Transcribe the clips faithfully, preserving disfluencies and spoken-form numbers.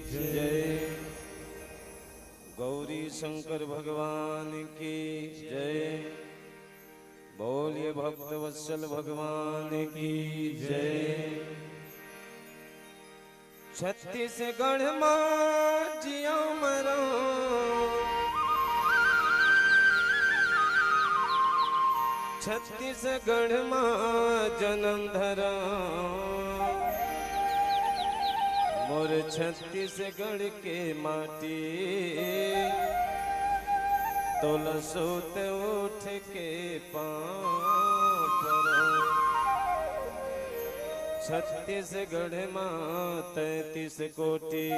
जय। गौरी शंकर भगवान की जय। बोलिए भक्त वत्सल भगवान की जय। छत्तीसगढ़ मा जिया मरा, छत्तीसगढ़ मा जनम धरा, मोर छत्तीसगढ़ के माटी, तोला सुत उठ के पाँव परा। छत्तीसगढ़ मा तैंतीस कोटि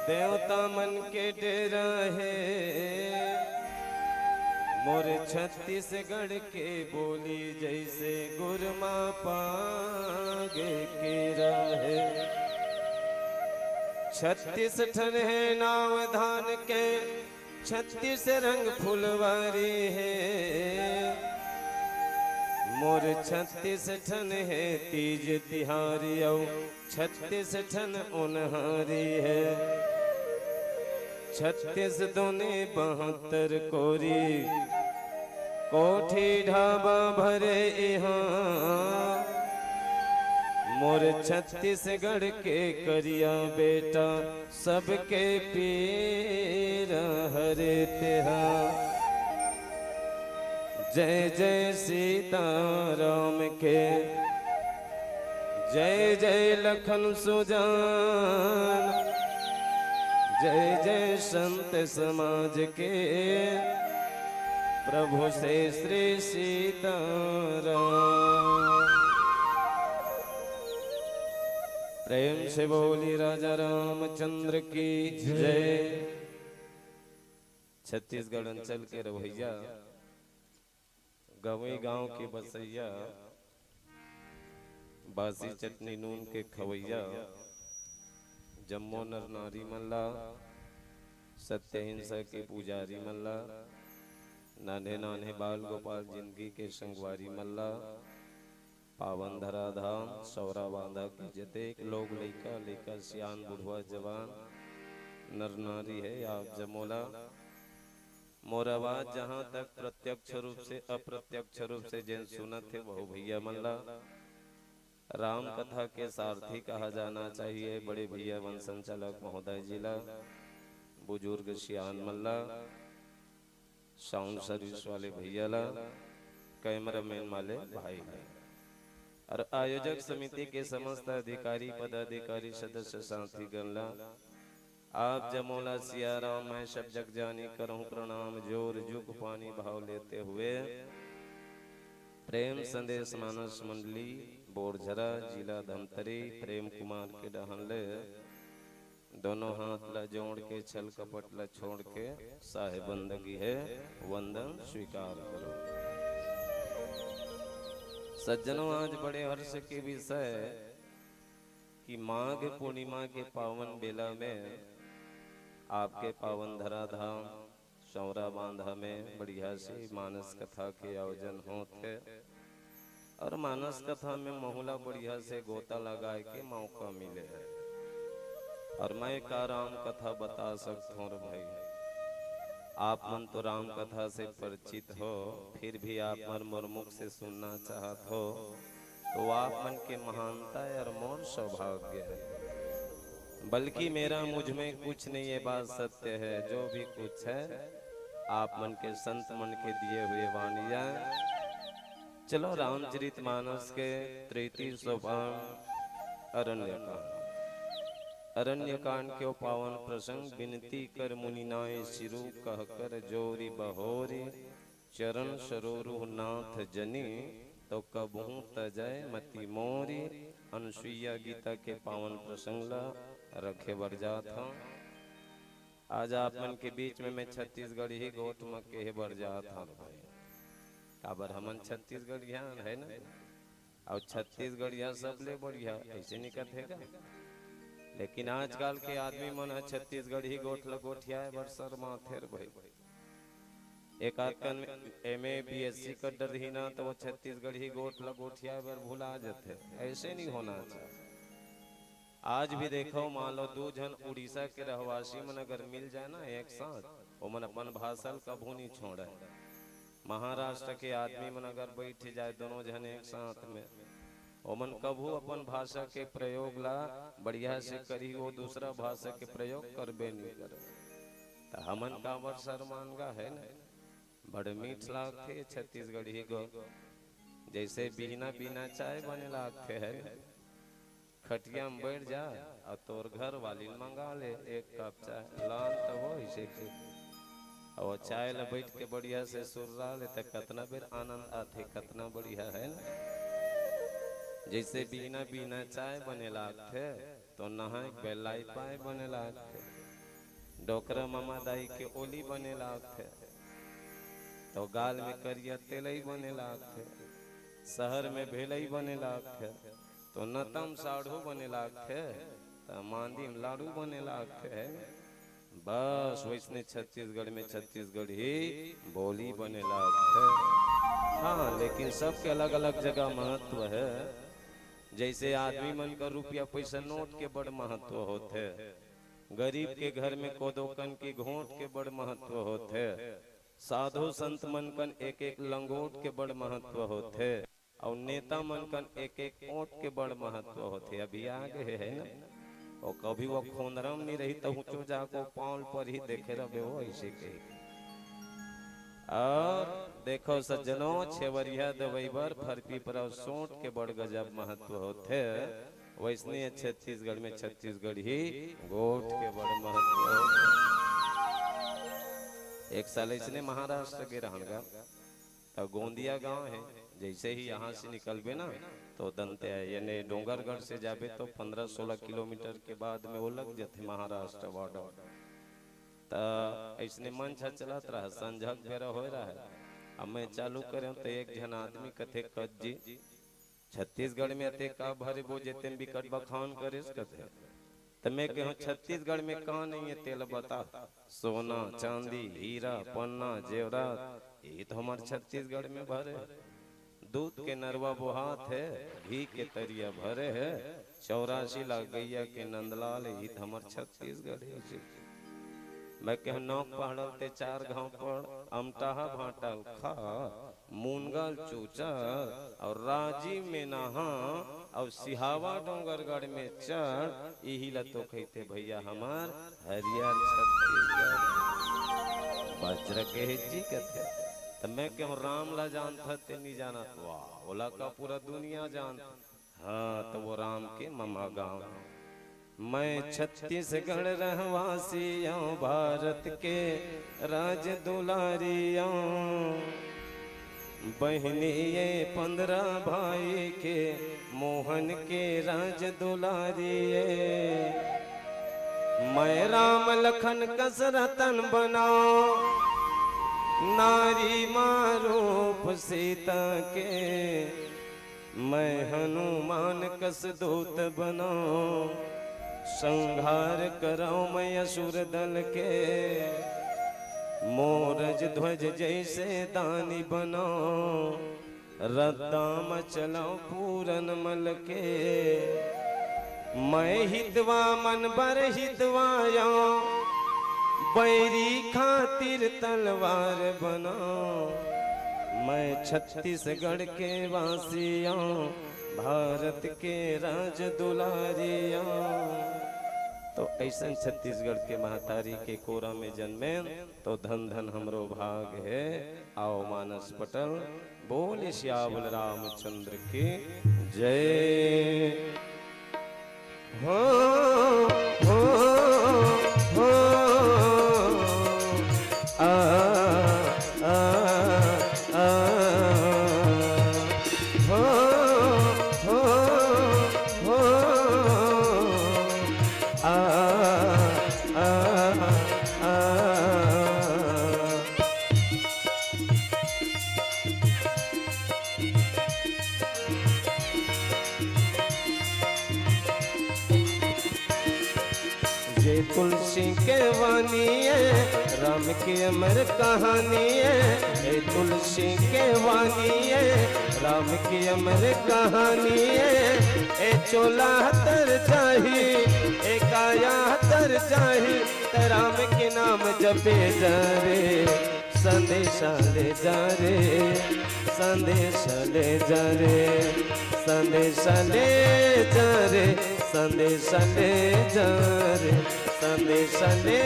देवता मन के डेरा हे। मोर छत्तीसगढ़ के बोली जैसे गुरमा पागे केरा हे। छत्तीस ठन हे नाव धान के, छत्तीस रंग फुलवारी हे। मोर छत्तीस ठन हे तीज तिहारी अउ छत्तीस ठन ओनहारी हे। छत्तीस दूनी बहत्तर कोरी, कोठी ढाबा भरे इहाँ। मोर छत्तीसगढ़ के करिया बेटा, सबके पीरा हरे तेहा। जय जय सीताराम के, जय जय लखन सुजान, जय जय संत समाज के, प्रभु से श्री सीताराम। प्रेम से बोली राजा रामचंद्र की जय। छत्तीसगढ़ अंचल के रहवइया, गंवई गांव के बसइया, बासी चटनी नून के खवइया, जम्मो नर नारी मन ला, सत्य अहिंसा के पुजारी मन ला, नान्हे नान्हे बाल गोपाल जिंदगी के संगवारी मन ला, पावन धराधाम सौरा बांधा के जतेक लोग लइका, लइका, सियान, बुढ़वा, जवान, नर नारी हे, आप जमो ला मोर आवाज जहाँ तक प्रत्यक्ष रूप से, अप्रत्यक्ष रूप से जेन सुनत हे, वहू भैया मन ला राम कथा के सारथी कहा जाना चाहिए। बड़े भैया वन संचालक महोदय जी ला, बुजुर्ग सियान मन ला, साउंड सर्विस वाले भैया ला, कैमरामैन वाले भाई ला, और आयोजक समिति के समस्त अधिकारी, पदाधिकारी, सदस्य, साथीगण ला, आप जमो ला सियाराम मैं सब जग जानी, करहूँ प्रणाम जोर जुग पानी भाव लेते हुए। प्रेम संदेश मानस मंडली बोरझरा, जिला धमतरी, प्रेम कुमार के डहन ले दोनों हाथ ला जोड़ के, छल कपट ला छोड़ के, साहेब बंदगी हे, वंदन स्वीकार करो। सज्जनों, आज बड़े हर्ष के विषय कि माघ पूर्णिमा के पावन बेला में आपके पावन धराधाम सौरा बांधा में बढ़िया से मानस कथा के आयोजन होत हे। और मानस कथा में महू ला बढ़िया से गोता लगाए के मौका मिले हे। और मैं का राम कथा बता सकत हूँ रे भाई, आप मन तो राम कथा से परिचित हो, फिर भी आप मन मोर मुख से सुनना चाहत हो, तो आप मन के महानता हे और मोर सौभाग्य हे। बल्कि मेरा मुझ में कुछ नहीं, ये बात सत्य हे। जो भी कुछ हे, आप मन के संत मन के दिए हुए वाणी हे। चलो, रामचरित मानस के तृतीय सोपान अरण्यकांड। अरण्यकांड के पावन प्रसंग, बिनती कर मुनि नाय सिरु, कह कर जोरि बहोरि, चरण सरोरुह नाथ जनि, तो कबहूँ तजय मति मोरि। अनुसुईया गीता के पावन प्रसंग ला रखे बर जात हौं। आज आप मन के बीच में मैं छत्तीसगढ़ी गोठ म केहे बर जात हौं भाई, काबर हमन छत्तीसगढ़िया हे ना, अउ छत्तीसगढ़िया सबले बढ़िया, अइसे नइ कथे का? लेकिन आजकल के आदमी मन ह छत्तीसगढ़ी गोठ ल गोठियाए बर शर्माथे रे भाई। एक आध कन M A, B S C कर डरही ना, त वो छत्तीसगढ़ी गोठ ल गोठियाए बर भुला जथे। अइसे नइ होना चाहिए। आज भी देखो, मान लो दू झन उड़ीसा के रहवासी मन अगर मिल जाए ना एक साथ, ओमन अपन भाषा ल कभू नहीं छोड़े। महाराष्ट्र के आदमी मन अगर बैठ जाए दोनों झन एक साथ में, ओमन कभू अपन भाषा के प्रयोग ला बढ़िया से करही, वो दूसरा भाषा के प्रयोग करबे नहीं करे। त हमन काबर शर्मान गा, है ना? बड़ मीठ लागथे छत्तीसगढ़ी गो, जैसे बिहना बिना चाय बने लागथे, है ना? खटिया में बैठ जा अउ तोर घर वाली ल मंगा ले एक कप चाय, लान त वो इसे के। अउ वो चाय ल बैठ के बढ़िया से सुर्रा ले त कतना बेर आनंद आथे, कतना बढ़िया, है ना? जैसे बिहना बिहना चाय बने लागथे, तो नहाए के बेर लाई पाए बने लागथे। डोकरा ममा दाई के ओली बने लागथे, तो गाल में करिया तेलई बने लागथे। शहर में भेलई बने लागथे, तो नतम साढ़ू बने लागथे, त मांदी में लाड़ू बने लागथे। बस वैसने छत्तीसगढ़ में छत्तीसगढ़ी बोली बने लागथे। हाँ, लेकिन सबके अलग-अलग जगह महत्व है। जैसे आदमी मन का रुपया पैसा नोट के बड़ महत्व होथे, गरीब के घर में कोदोकन की घोंट के बड़ महत्व होथे, साधु संत मन कन एक एक लंगोट के बड़ महत्व होथे, अउ नेता मन कन एक एक ओट के बड़ महत्व होथे। अभी आ गए है ना, और कभी वो खोंदरम नहीं रही तो ऊंचो जाको पाँव पर ही देखे रहे हो ऐसे के। और देखो सज्जनों, छेवरिया दवाई बर फरपी पर सोट के बड़ गजब महत्व होथे। वैसने छत्तीसगढ़ में छत्तीसगढ़ी गोठ के बड़ महत्व होथे। एक साल ऐसने महाराष्ट्र के रहन गा, तो गोंदिया गांव है, जैसे ही यहाँ से निकलबे ना, तो दंत्या यानी डोंगरगढ़ से जाबे तो पन्द्रह सोलह किलोमीटर के बाद में वो लग जाते महाराष्ट्र बॉर्डर। त ऐसने मंच ह चलत रहा, संझक बेरा होए रहा। अब मैं चालू करें तो एक झन आदमी कथे, "कत जी, छत्तीसगढ़ में अते का भरे बो जेते में बिकट बखान करेस?" कथे। त मैं कहूँ, "छत्तीसगढ़ में का नहीं है तेला बता? सोना, चांदी, हीरा, पन्ना, जेवरात, यही तो हमार छत्तीसगढ़ में भरे है। दूध के नरवा बोहात है, घी के तरिया भरे है, चौरासी लाख गैया के नंदलाल, यही तो हमार छत्तीसगढ़ है जी।" मैं कहूँ, "नौक पहाड़ल ते चार घाव पड़, अमटाहा भांटल खा, मुनगल चूचर और राजी में नहा और सिहावा डोंगरगढ़ में चढ़, इही ला तो कहते भैया हमार हरियर छत्तीसगढ़।" वज्र के जी कथे। त मैं कहूँ, "राम ला जानत ते नहीं जानत?" "वाह, ओला का पूरा दुनिया जानत?" हाँ, तो वो राम के ममा गाँव। "मैं छत्तीसगढ़ रहवासी आऊँ, भारत के राज दुलारी आऊँ। बहिनी ये पंद्रह भाई के, मोहन के राज दुलारी ये। मैं राम लखन कस रतन बनाऊँ, नारी माँ रूप सीता के। मैं हनुमान कस दूत बनाऊं, संहार कराऊं मैं असुर दल के। मोरज ध्वज जैसे दानी बनाऊं, रद्दा म चलाऊं पूरन मल के। मैं हितवा मन बर हितवाया, बैरी खातिर तलवार बनाऊं। मैं छत्तीसगढ़ के वासिया, भारत के राज दुलारिया।" तो ऐसन छत्तीसगढ़ के महतारी के कोरा में जन्मे, तो धन धन हमरो भाग है। आओ मानस पटल, बोले सियावल रामचंद्र की जय। हो, हो, हो, आ, आ, आ, हो, हो, हो, आ, आ, आ। ये तुलसी के वाणी है, राम की अमर कहानी है। ये तुलसी के वाणी है, राम की अमर कहानी है। ए चोला तर जाही, ए काया तर जाही, त राम के नाम जपे जा रे। संदेशा ले जा रे, संदेशा ले जा रे, संदेशा ले जा रे, संदेशा ले जा रे, संदेशा ले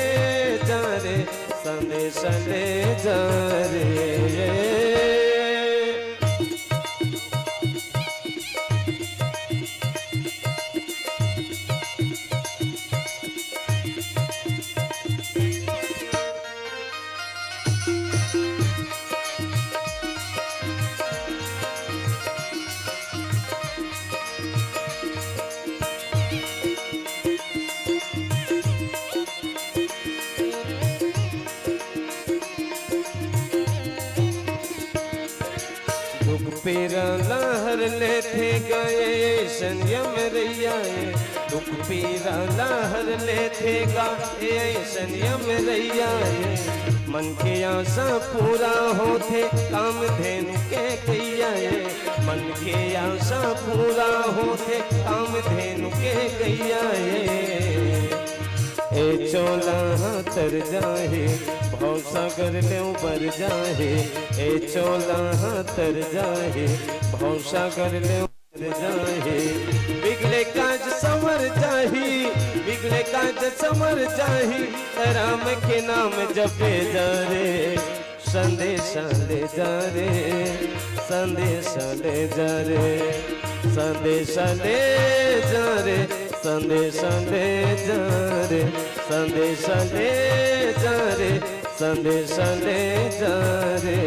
जा रे, संदेशा ले जा रे। दुख पीरा ला हर लेथे गा अइसन यमरइया ए, दुख पीरा ला हर लेथे गा अइसन यमरइया ए। मन के आशा पूरा होथे कामधेनु के गइया ए, मन के आशा पूरा होथे कामधेनु के गइया ए। ए चोला तर जाही, भवसागर ले उबर जाही, ए चोला तर जाही, भवसागर ले उबर जाही। बिगड़े काज संवर जाही, बिगड़े काज संवर जाही, राम के नाम जपे जा रे। संदेशा ले जा रे, संदेशा ले जा रे, संदेशा ले जा रे, संदेशा ले जा रे, संदेशा ले जा रे, संदेशा ले जा रे।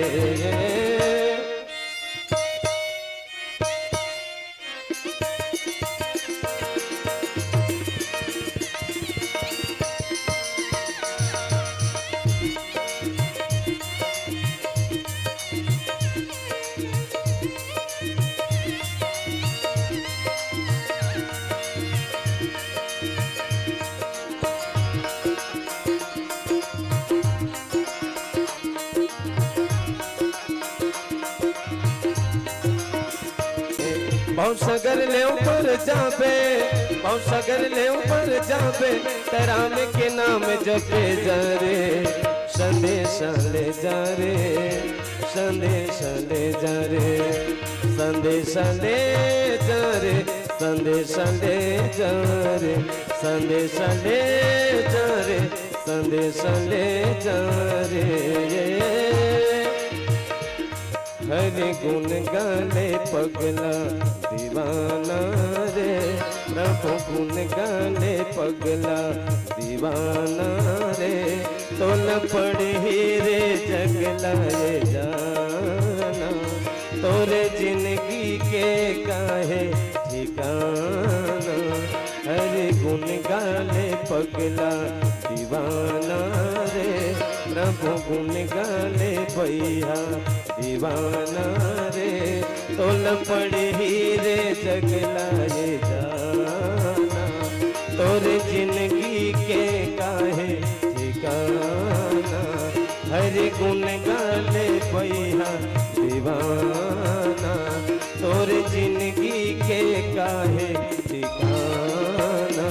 भवसागर ले उबर जाबे, भवसागर ले उबर जाबे, त राम के नाम जपे जा रे। संदेशा ले जा रे, संदेशा ले जा रे, संदेशा ले जा रे, संदेशा ले जा रे, संदेशा ले जा रे, संदेशा ले जा रे। हरि गुण गाले पगला दीवाना रे, प्रभु गुण गाले पगला दीवाना रे। तोला पड़ही रे जग ला ए जाना, तोरे जिनगी के काहे ठिकाना। हरि गुण गाले पगला दीवाना रे, प्रभु गुण गाले भैया दीवाना रे। तोला पड़ही रे जग ला ए जाना, तोरे जिनगी के काहे ठिकाना। हरि गुण गाले भैया दीवाना, तोरे जिनगी के काहे ठिकाना।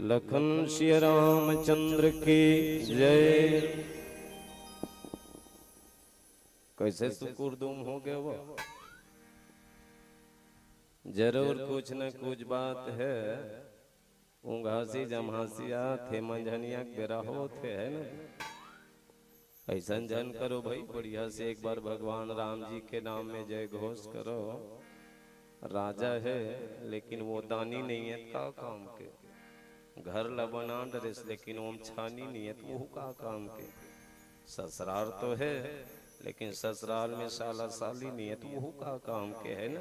लखन सिया रामचंद्र की जय। कैसे सुकुरदुम हो गए वो? जरूर कुछ न कुछ बात है। उंघासी जम्हासी आत हे, मंझनिया के बेरा होत हे, है ना? अइसन झन करो भाई, बढ़िया से एक बार भगवान राम जी के नाम में जय घोष करो। राजा है, लेकिन वो दानी नहीं है, का काम के? घर ला बना डरेस, लेकिन ओम छानी नहीं है, तो वो का काम के? ससुराल तो है, लेकिन ससुराल में साला साली नहीं है, तो वो का काम के, है ना?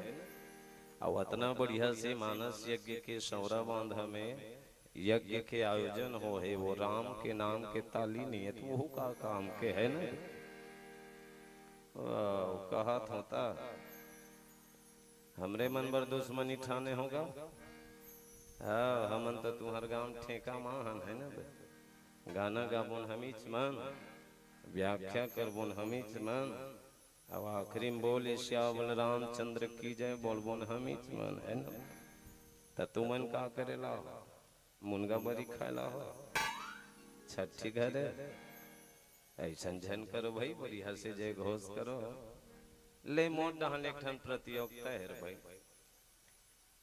अब अतना बढ़िया से मानस यज्ञ के सौरा बांधा में यज्ञ के आयोजन हो हे, वो राम के नाम के ताली नहीं है, तो वो का काम के, है ना? वाह, कहत होता, हमरे मन बर दुश्मनी ठाने होगा। हाँ, हमन तो तुहर गांव ठेका मा हन, है ना बे? गाना गाबोन हमीच मन, व्याख्या करबोन हमीच मन, अब आखिरी में बोले, "सियावर रामचंद्र की जय।" बोलबो न हमीच मन, है ना? त तुमन का करे ला हो? मुनगा बरी खाए ला हो? छठी घरे ऐसन झन करो भाई, बढ़िया से जय घोष करो। ले, मोर डहन एक ठन प्रतियोगिता हे रे भाई।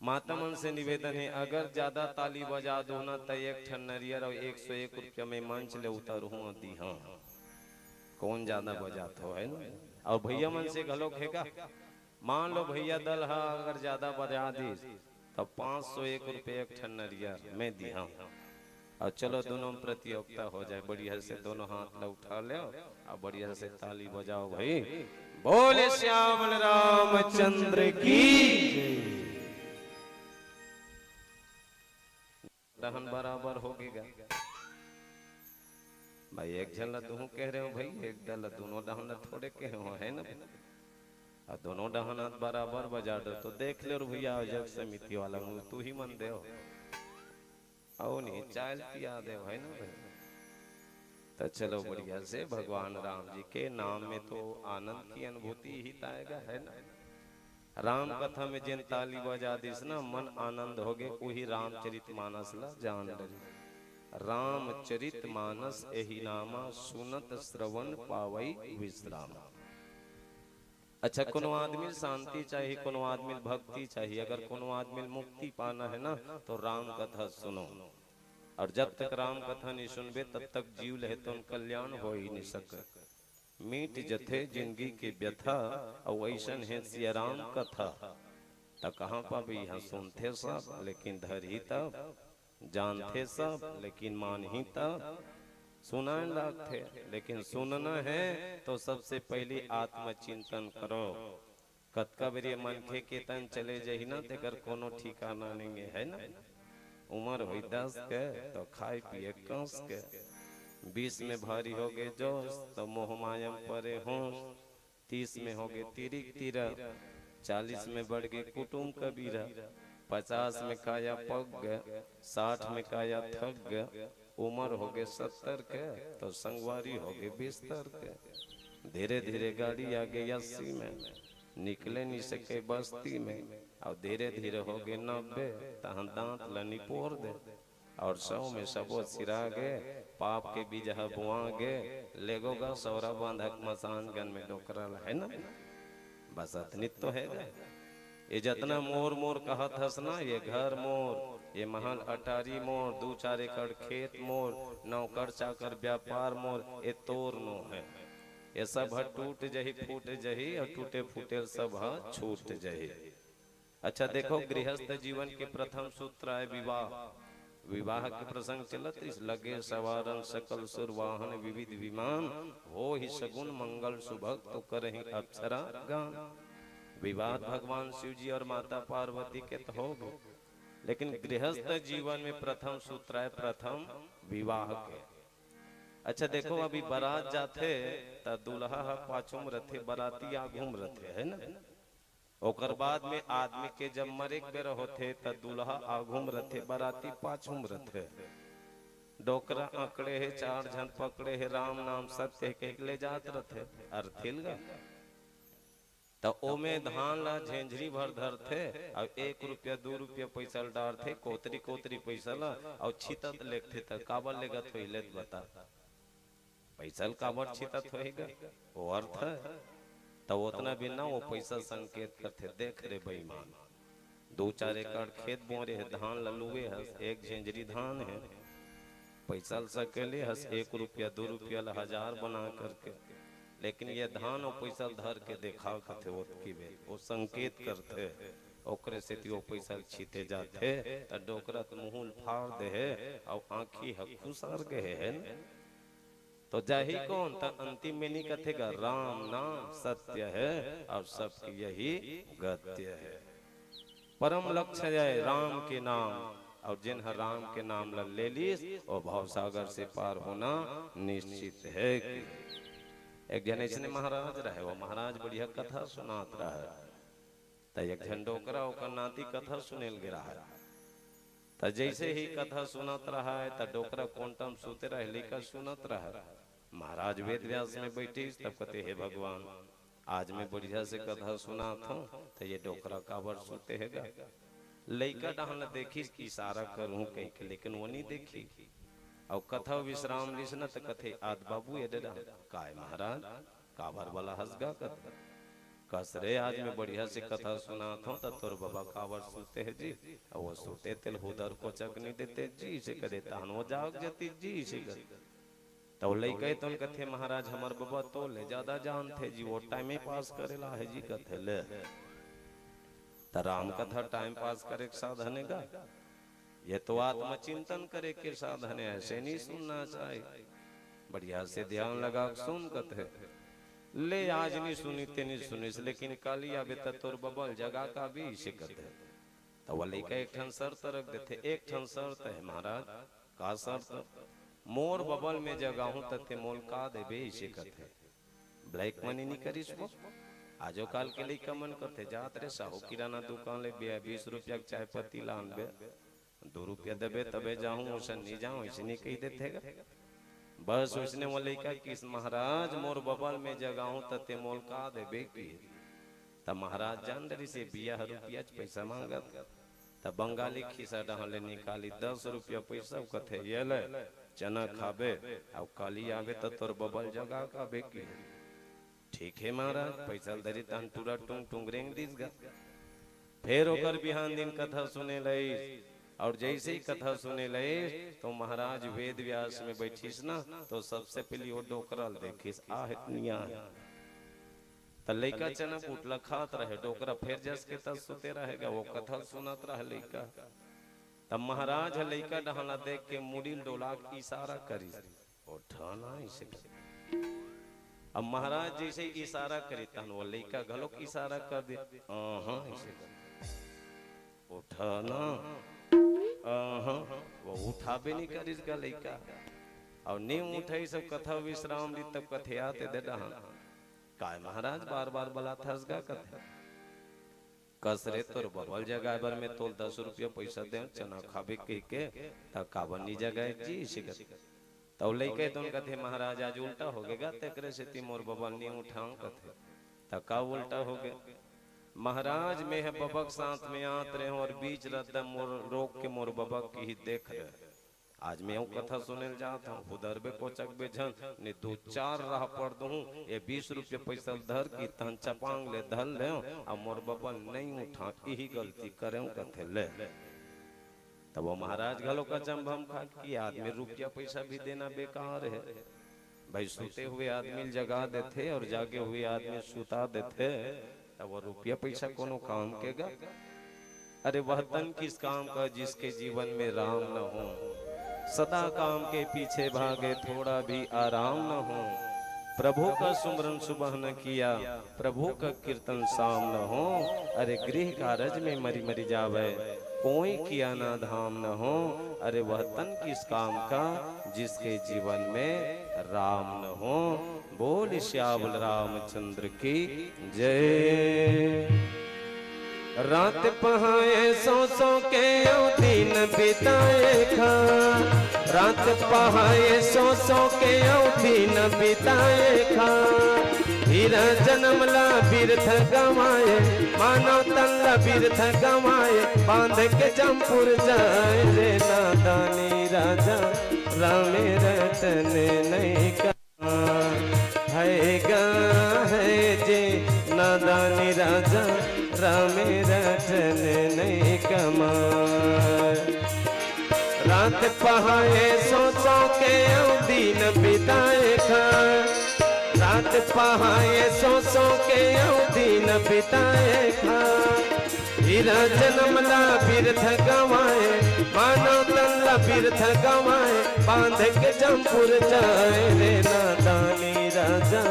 माता मन से निवेदन हे, अगर ज्यादा ताली बजा दो ना, त एक ठन नरियर अउ एक सौ एक रुपया में मंच ले उतरहूं अउ दिहा। कौन ज्यादा बजात हो, है ना? अउ भैया मन से घलोक हे का? मान लो भैया दल ह अगर ज्यादा बजा दिस, त पाँच सौ एक रुपया एक ठन नरियर में दिहा। अउ चलो, दोनों में प्रतियोगिता हो जाए। बढ़िया से दोनों हाथ ला उठा लो अउ बढ़िया से ताली बजाओ भाई। बोले सियावर रामचंद्र की। डहन बराबर हो गे गा। भाई, एक झन ला तुहूं कह रहे हो भाई, एक दल ला, दोनों डहन ला थोड़े कहे हो, है ना? अउ दोनों डहन हाथ बराबर बजा दो, तो देख ले रे भैया, आयोजक समिति वाला मुंह तू ही मन दे हो। अउ नहीं, चाय पिया दे, है ना भाई? तो चलो, बढ़िया से भगवान राम जी के नाम में तो आनंद की अनुभूति ही त आएगा, है ना? राम कथा में जेन ताली बजा दिस ना, मन आनंद हो गे, उही रामचरित मानस ला जान डरी। रामचरित मानस एही नामा, सुनत श्रवण पावई विश्राम। अच्छा, कोनो आदमी ल शांति चाही, कोनो आदमी ल भक्ति चाही, अगर कोनो आदमी ल मुक्ति पाना है ना, तो राम कथा सुनो। और जब तक राम कथा नहीं सुनबे, तब तक जीव ल हे तोन कल्याण हो ही नहीं सके। मीट जथे जिंदगी के व्यथा, अउ अइसन हे सिया राम कथा। त कहाँ पाबे इहाँ? सुनथे सब, लेकिन धरही तब, जानथे सब, लेकिन मानही तब। सुनाए लागथे, लेकिन सुनना है तो सबसे पहली आत्मचिंतन करो। कतका बेर ये मनखे के तन चले जही ना, तेकर कोनो ठिकाना नइये, है ना? उमर होई दस के, तो खाए पिए कस के। बीस में भारी हो गे जोश, तो मोह माया में परे होश। तीस में हो गे तिरिक तिरा, चालीस में बढ़ गे कुटुम कबीरा, पचास में काया पक गे, साठ में काया थक गे, उमर हो गे सत्तर के, तो संगवारी हो गे बिस्तर के। धीरे धीरे गाड़ी आ गे अस्सी में, निकले नहीं सके बस्ती में। अउ धीरे धीरे हो गे नब्बे, तहाँ दांत ल निपोर दे। अउ सौ में सबो सिरा गे, पाप के बीज ह बोआ गे, लेगो गा सौरा बांधक मसान गन में डोकरल, है ना? बस अतनित तो हे गा। ये जतना मोर मोर कहत हस ना, ये घर मोर, ये महल अटारी मोर, दू चार एकड़ खेत मोर, नौकर चाकर व्यापार मोर, ये तोर नो है। ये सब ह टूट जही, फूट जही, अउ टूटे फूटे सब ह छूट जही। अच्छा देखो, गृहस्थ जीवन के प्रथम सूत्र आय विवाह। विवाह के प्रसंग चलत इस लगे सवारन सकल सुर वाहन विविध विमान, हो ही सगुन मंगल सुभग तो करही अप्सरा गान। विवाह भगवान शिव जी और माता पार्वती के तो हो गए, लेकिन गृहस्थ जीवन में प्रथम सूत्र आय प्रथम विवाह के। अच्छा देखो, अभी बारात जाथे त दूल्हा ह पाछू में रथे, बाराती आघू में रथे, है ना? ओकर बाद में आदमी के जब मरे के बेरा होथे, त दूल्हा आघू म रथे, बराती पाछू म रथे। डोकरा अकड़े हे, चार झन पकड़े हे, राम नाम सत्य हे कहिके ले जात रथे, अरथिल गा। त ओमे धान ला झेंझरी भर धरथे, अउ एक रुपया, दू रुपया पइसा ल डारथे, कोतरी कोतरी पइसा ला, अउ छितत लेगथे, त काबर लेगत होही, ले त बता। पइसा ल काबर छितत होही गा? वो अर्थ हे। त ओतना बिना वो पइसा संकेत करथे, देख रे बेईमान, दू चार एकड़ खेत बोरे हे, धान ल लुए हस, एक झेंझरी धान हे, पइसा ल सकेले हस, एक रुपया, दू रुपया ल हजार बना करके, लेकिन ये धान अउ पइसा ल धर के देखा कथे, ओतकी बेर वो संकेत करथे, ओकरे सेती वो पइसा ल छिते जाथे, त डोकरा त मुहूं ल फार देहे, अउ आंखी ह खुसर गे हे, हे न? तो जाही कौन? त अंतिम में नी कथे गा, "राम नाम सत्य है और सबकी यही गत्य है।" परम लक्ष्य है राम के नाम, और जिन ह राम के नाम ल ले लीस, वो भवसागर से पार होना निश्चित है। कि एक झन ऐसने महाराज रहे, वो महाराज बढ़िया कथा सुनात रहे। त एक झन डोकरा ओकर नाती कथा सुनेल गे रहय। त जइसे ही कथा सुनत रहय, त डोकरा कोंटा म सुते रहय, लइका सुनत रहय। महाराज वेद व्यास में बइठिस, तब कथे, "हे भगवान, आज मैं बढ़िया से कथा सुनात हंव, त ये डोकरा काबर सुते हे गा? लइका डहन ल देखिस कि इशारा करहूं कहिके, लेकिन वो नइ देखिस। अउ कथा विश्राम लिस न, त कथे, "आद बाबू, ये दे डहन।" "काय महाराज, काबर बलाहस गा?" कथे। "कस रे, आज मैं बढ़िया से कथा सुनात हंव, त तोर बबा काबर सुते हे जी? अउ वो सुते तेला हुदर कोचक नइ देते जी, इसे कथे, तहन वो जाग जतिस जी, इसे कथे।" त वो लइका ए तोन कथे, "महाराज, हमर बबा तोले जादा जानथे जी, वो time pass करे ल आहे जी," कथे। ले, त राम कथा time pass करे के साधन हे गा? ये तो आत्मचिंतन करे के साधन हे, ऐसे नइ सुनना चाही। बढ़िया से ध्यान लगा के सुन, कथे। ले, आज नइ सुनिस ते नइ सुनिस, लेकिन काली आबे त तोर बबा ल जगा के आबे, इसे कथे। त वो लइका एक ठन शर्त रख देथे, "एक ठन शर्त हे महाराज।" "का शर्त?" "मोर बबा ल मैं जगाहूं त ते मोला का देबे?" इसे कथे। Black money नइ करिस वो। आजो काल के लइका मन कथे, "जात रे साहू, किराना दुकान ले बे, बीस रुपया के चाय पत्ती लान बे, दू रुपया देबे तभे जाहूं, ओसन नइ जाहूं," अइसने कहि देथे गा। बस ओइसने वो लइका कहिस, "महाराज, मोर बबा ल मैं जगाहूं त ते मोला का देबे?" कहिस। त महाराज जान डरिस, ये बिया ह रुपया च पइसा मांगत। त बंगाली खिसा डहन ले निकालिस दस रुपया पइसा, कथे, "ये ले, चना खाबे, अउ काली आबे त तोर बबा ल जगा के आबे," कहिस। "ठीक हे महाराज।" पइसा ल धरिस तहन टूरा टुंग टुंग रेंग दिस गा। फेर ओकर बिहान दिन कथा सुने ल आइस, अउ जइसे ही कथा सुने ल आइस, त महाराज वेद व्यास में बइठिस न, त सबसे पहिली वो डोकरा ल देखिस, आहे त नइ आहे। त लइका चना बूट ल खात रहे, डोकरा फेर जस के तस सुते रहे गा, वो कथा ल सुनत रहे लइका। त महाराज ह लइका डहन ल देख के मुड़ी ल डोला के इशारा करिस, "उठा ना," इसे कथे। अब महाराज जइसे ही इशारा करिस, तहन वो लइका घलोक इशारा कर दिस, "अहं," इसे कथे, "उठा ना, अहं।" वो उठाबे नइ करिस गा लइका। अउ नइ उठइस, सब कथा विश्राम लिस, तब कथे, "आते दे डहन।" "काय महाराज, बार बार बलाथस गा?" कथे। "कस रे, तोर बबा ल जगाय बर मैं तोला दस रुपया पइसा देंव, चना खाबे कहिके, त काबर नइ जगाय जी?" इसे कथे। त वो लइका ए तोन कथे, "महाराज, आज उल्टा होगे गा, तेकरे सेती मोर बबा ल नइ उठांव," कथे। "त का उल्टा होगे?" "महाराज, मैं ह बबा के साथ में आत रहेंव अउ बीच रद्दा मोर रोक के मोर बबा ल किहिस, 'देख रे, आज मैं अउ कथा सुने ल जात हंव, हुदरबे कोचकबे झन, नइ दू चार राहपड़ दुहूं, ये बीस रुपया पइसा ल धर के तहन चपांग ले धर लेंव, अउ मोर बबा ल नइ उठांव, इही गलती करेंव," कथे ले। तब वो महाराज घलोक अचंभा म खा कि आदमी रुपया पइसा भी देना बेकार हे। भाई, सुते हुए आदमी ल जगा देथे अउ जागे हुए आदमी ल सुता देथे, तब वो रुपया पइसा कोनो काम के गा? अरे, वह तन किस काम का जिसके जीवन में राम न हो, सदा काम के पीछे भागे, थोड़ा भी आराम न हो। प्रभु का सुमरन सुबह न किया, प्रभु का कीर्तन शाम न हो। अरे, गृह कारज में मरि मरि जावे, कोई किया ना धाम न हो। अरे, वह तन किस काम का जिसके जीवन में राम न हो। बोल सियावल रामचंद्र की जय। रात पहाए सो सो के अउ दिन बिताए खां, रात पहाए सो सो के अउ दिन बिताए खां। हीरा जनम ला बिरथ गंवाए, मानव तन ला बिरथ गंवाए, बांध के जमपुर जाए रे नादानी राजा, रामे रटन नइ का। हे गा हे जे नादानी राजा, रामे रटन नइ कमाय। रात पहाए सो सो के अउ दिन बिताए खां, रात पहाए सो सो के अउ दिन बिताए खां। हीरा जनम ला बिरथ गंवाए, मानव तन ला बिरथ गंवाए, बांध के जमपुर जाए रे नादानी राजा,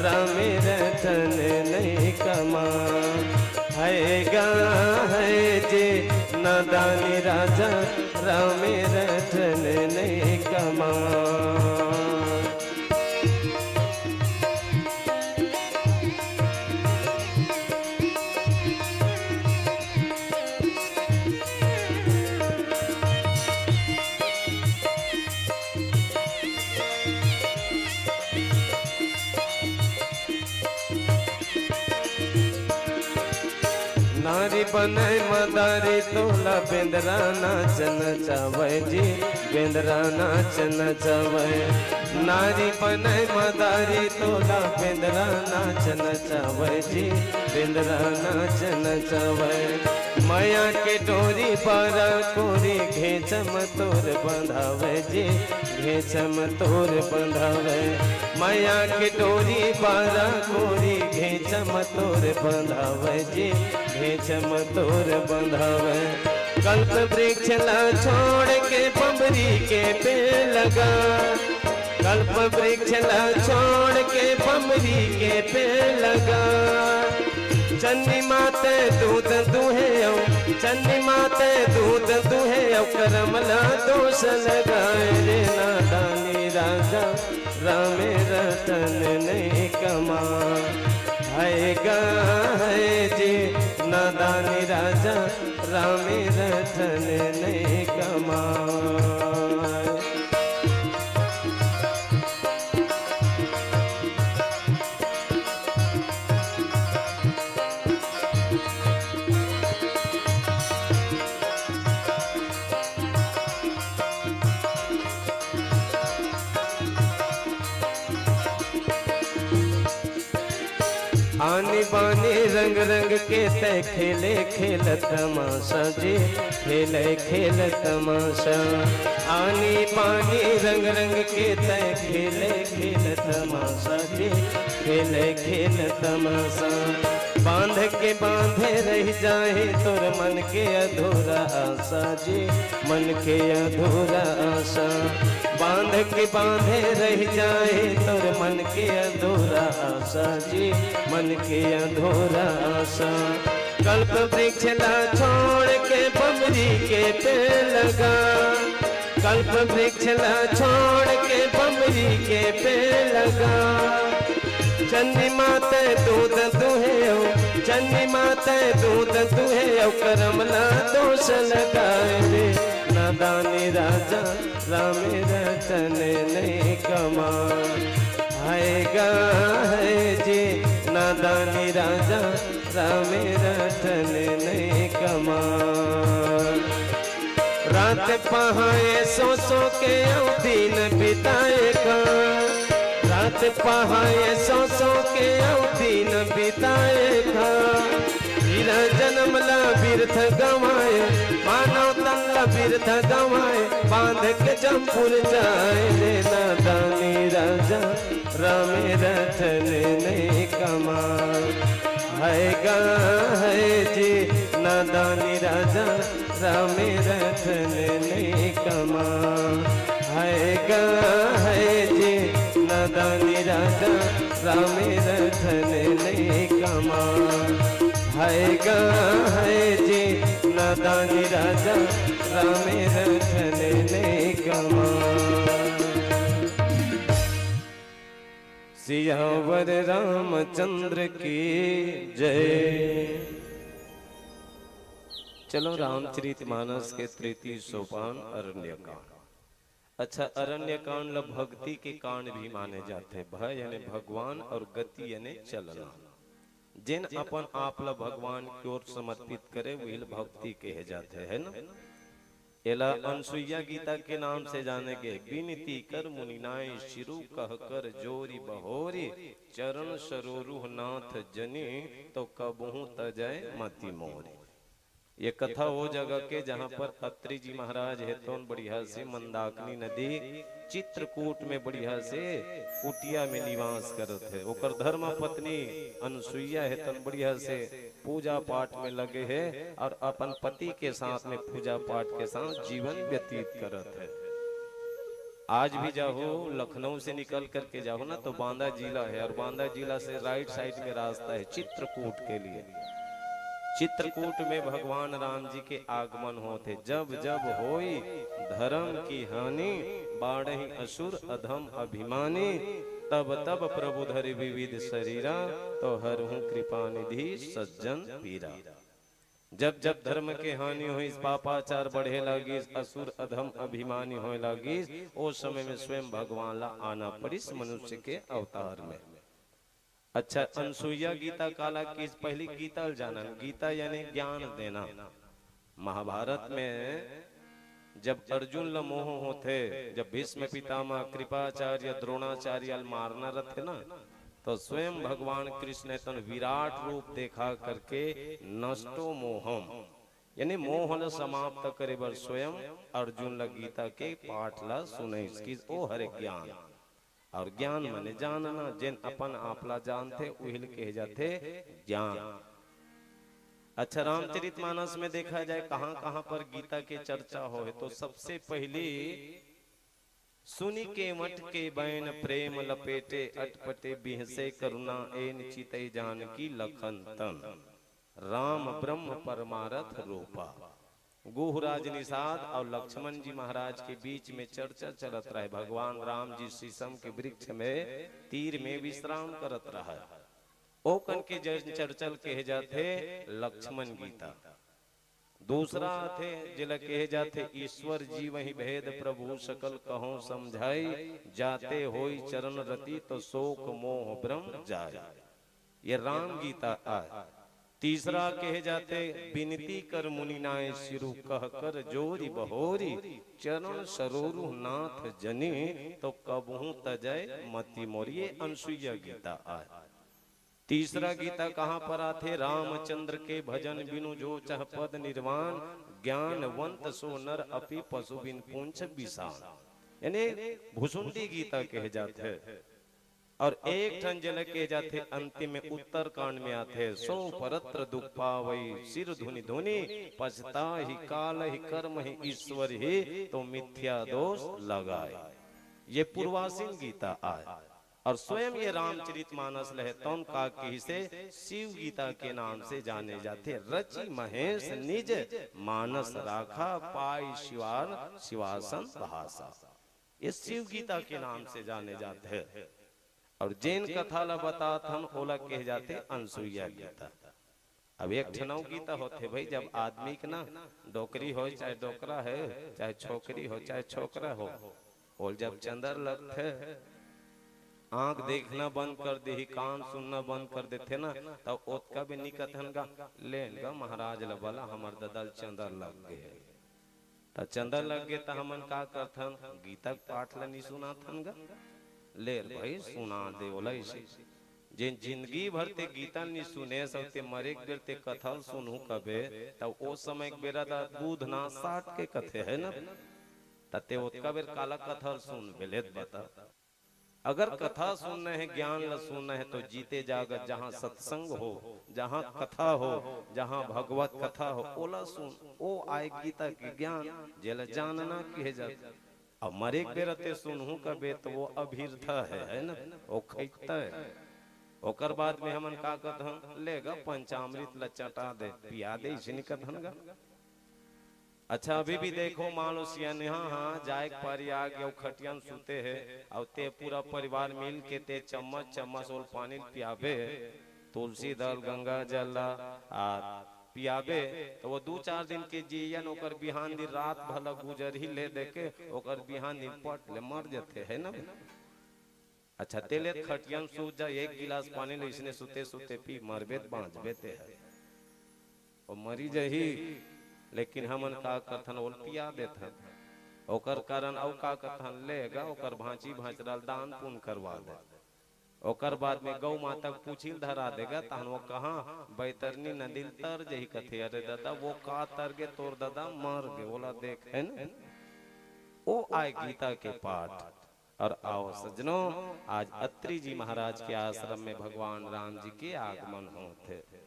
रामे रटन नइ कमाय। हे गा हे जे नादानी राजा, रामे रटन नइ कमाय। नारी बनय मदारी तोला बेंदरा नाच नचावय जी, बेंदरा नाच नचावय। नारी बनय मदारी तोला बेंदरा नाच नचावय जी, बेंदरा नाच नचावय। मया के डोरी बारा कोरी घेंचम तोर बंधावय जी, घेंचम तोर बंधावय। मया के डोरी बारा कोरी घेंचम तोर बंधावय जी, घेंचम तोर बंधावय। कल्प वृक्ष ला छोड़ के बमरी के पेड़ लगा, कल्प वृक्ष ला छोड़ के बमरी के पेड़ लगा। चन्नी माते दूध दुहे अउ, चन्नी माते दूध दुहे अउ, करम ला दोष लगाए रे नादानी राजा, रामे रतन नहीं कमा। है गा है जी नादानी राजा, रामे रतन नहीं कमा। आनी बानी रंग रंग के तै खेले खेल तमाशा जी, खेले खेल तमाशा। आनी बानी रंग रंग के तै खेले खेल तमाशा जी, खेले खेल तमाशा। बांध के बांधे रह जाए तोर मन के अधूरा आशा जी, मन के अधूरा आशा। बांध के बांधे रह जाए तोर मन के अधूरा आशा जी, मन के अधूरा आशा। कल्प वृक्ष ला छोड़ के बमरी के पेड़ लगा, कल्प वृक्ष ला छोड़ के बमरी के पेड़ लगा। चन्नी माते दूध दुहे अउ, चन्नी माते दूध दुहे अउ, करम ला दोष लगाए रे नादानी राजा, रामे रतन नहीं कमा। है गा है जी नादानी राजा, रामे रतन नहीं कमा। रात पहाए सो सो के अउ दिन बिताए का, रात पहाए सो सो के अउ दिन बिताए का। हीरा जन्म ला बिरथ गंवाए, मानव तन ला बिरथ गंवाए, बांध के जमपुर जाए रे नादानी राजा, रामे रतन नहीं कमा। है गा है जी नादानी राजा, रामे रतन नहीं कमा। है गा है जी नादानी राजा, रामे रतन नहीं कमा। है गा है जी नादानी राजा, रामे रतन नहीं कमा। सियावर रामचंद्र की जय। चलो, रामचरित मानस के तृतीय सोपान अरण्य कांड। अच्छा, अरण्य कांड ल भक्ति के कांड भी माने जाथे। भ यानी भगवान अउ गति यानी चलना। जेन अपन आप ल भगवान की ओर समर्पित करे, वही ल भक्ति कहे जाथे, है ना? एला अनसुईया गीता के नाम से जाने गे। बिनती कर मुनिनाय शिरु कह कर जोरि बहोरि, चरण सरोरुह नाथ जनि तो कबहूँ तजय मति मोरि। ये कथा वो जगह के, जहाँ पर अत्रि जी महाराज हेतोन बढ़िया से मंदाकिनी नदी चित्रकूट में बढ़िया से कुटिया में निवास करत हे। ओकर धर्म पत्नी अनसुईया हेतन बढ़िया से पूजा पाठ में लगे हे अउ अपन पति के साथ में पूजा पाठ के साथ जीवन व्यतीत करत हे। आज भी जाहू, लखनऊ से निकल करके जाहू ना, तो बांदा जिला हे अउ बांदा जिला से राइट साइड में रास्ता हे चित्रकूट के लिए। चित्रकूट में भगवान राम जी के आगमन होत हे। जब जब होई धर्म की हानि, बाढ़ही असुर अधम अभिमानी। तब तब प्रभु धरि विविध सरीरा, तो हरहु कृपा निधि सज्जन पीरा। जब जब धर्म के हानि होइस, पापाचार बढ़े लागिस, असुर अधम अभिमानी होए लागिस, ओ समय में स्वयं भगवान ला आना पड़िस मनुष्य के अवतार में। अच्छा, अनसुईया गीता काला किहिस? पहली गीता ल जानन। गीता यानी ज्ञान देना। महाभारत में जब अर्जुन ल मोह होथे, जब भीष्म पितामह, कृपाचार्य, द्रोणाचार्य ल मारना रथे ना, तो स्वयं भगवान कृष्ण ह तन विराट रूप देखा करके नष्टो मोहम, यानी मोह ल समाप्त करे बर स्वयं अर्जुन ल गीता के पाठ ल सुनइस कि ओ हरे ज्ञान। और ज्ञान माने जानना, जेन अपन आप ला जानथे, उही ल कहे जाथे ज्ञान। अच्छा, रामचरित मानस में देखा जाए कहाँ-कहाँ पर गीता के चर्चा होय, तो सबसे पहली सुनि केवट के बैन प्रेम लपेटे, अटपटे बिहसे करुणा एन चितई जानकी लखन तन। राम ब्रह्म परमारथ रूपा। गुहराज निषाद और लक्ष्मण जी महाराज के बीच में चर्चा चलत रहे। भगवान राम जी शीशम के वृक्ष में तीर में विश्राम करत रहे। ओ कन के जन चर्चा ल कहे जाथे लक्ष्मण गीता। दूसरा आथे जेला कहे जाथे ईश्वर जीवहि भेद प्रभु सकल कहो समझाई, जाते होई चरण रति तो शोक मोह भ्रम जाय। ये राम गीता आय। तीसरा कहे जाथे बिनती कर मुनि नाय सिरु कह कर जोरि बहोरि, चरण सरोरु नाथ जनि तो कबहूँ तजय मति मोर। ये अनसुईया गीता आय। तीसरा गीता कहाँ पर आथे? रामचंद्र के भजन बिनु जो चह पद निर्वाण, ज्ञानवंत सो नर अपि पशु बिन पूंछ बिसान। यानी भुसुंडी गीता कहे जाथे। और एक ठन जेला कहे जाथे अंतिम में उत्तरकांड में आथे, सो परत्र दुख पावई सिर धुनि धुनि, पछताहि कालहि कर्महि ईश्वरहि तो मिथ्या दोष लगाय। ये पूर्वासीन गीता आय। और स्वयं ये रामचरित मानस ल हे तौन का किहिसे शिव गीता के नाम से जाने जाथे। रचि महेश निज मानस राखा, पाई शिवार शिवासन भाषा। ये शिव गीता के नाम से जाने जाथे। और जेन कथा ला बतात हन ओला कहे जाथे अनसुईया गीता। अब एक ठन अउ गीता होथे भाई, जब आदमी के ना डोकरी हो चाहे डोकरा है, चाहे छोकरी हो चाहे छोकरा हो, ओल जब चंदर लगथे, आंख देखना बंद कर देही, कान सुनना बंद कर देथे ना, तब ओतका भी नी कथन गा, लेन गा महाराज ल बला, हमर ददा ल चंदर लग गे। त चंदर लग गे त हमन का करथन? गीता के पाठ ल नी सुनाथन गा? ले रे भाई, सुना दे ओला इसे। जेन जिंदगी भर ते गीता ल नी सुने सव, ते मरे के बेर ते कथा ल सुनहूं कबे, त ओ समय के बेरा त दूध ना साट के कथे है ना, त ते ओतका बेर काला कथा ल सुन बेलेत बता। अगर कथा सुनना है, ज्ञान ल सुनना है, तो जीते जागत जहाँ सत्संग हो, जहाँ कथा हो, जहाँ भगवत कथा हो, ओला सुन। ओ आय गीता के ज्ञान, जेला जानना किहे जाथे। अब मरे के बेरा ते सुनहूं कबे, तो वो अभिरथा है, है ना? वो खैता है। ओकर बाद में हमन का कथन, ले गा पंचामृत ल चटा दे, पिया दे, इसे नी कथन गा। अच्छा, अभी भी देखो, मान लो सियनहा हा जाए के पारी आ गया, खटिया में सुते है, अउ ते पूरा परिवार मिल के ते चम्मच चम्मच ओल पानी ल पियाबे, तुलसी दल, गंगा जल ला आ पियाबे, तो वो दू चार दिन के जियन ओकर बिहान दिन रात भला गुजर ही ले देके, ओकर बिहान दिन पट ले मर जथे, है ना? अच्छा, ते ले खटिया में सूत जा, एक गिलास पानी ले इसने सुते सुते पी, मरबे त बांचबे ते है। ओ मरी जही, लेकिन हमन का करथन, ओल पिया देथन। ओकर कारण अउ का करथन, ले गा, ओकर भांची भांचरा ल दान पुण्य करवा दे। ओकर बाद में गौ माता के पूछी ल धरा देगा, तहन वो कहाँ बैतरनी नदी ल तर जही कथे, अरे दादा, वो का तर गे, तोर दादा मर गे, ओला देख, है ना? ओ आय गीता के पाठ। और आओ सज्जनों, आज अत्रि जी महाराज के आश्रम में भगवान राम जी के आगमन होत हे।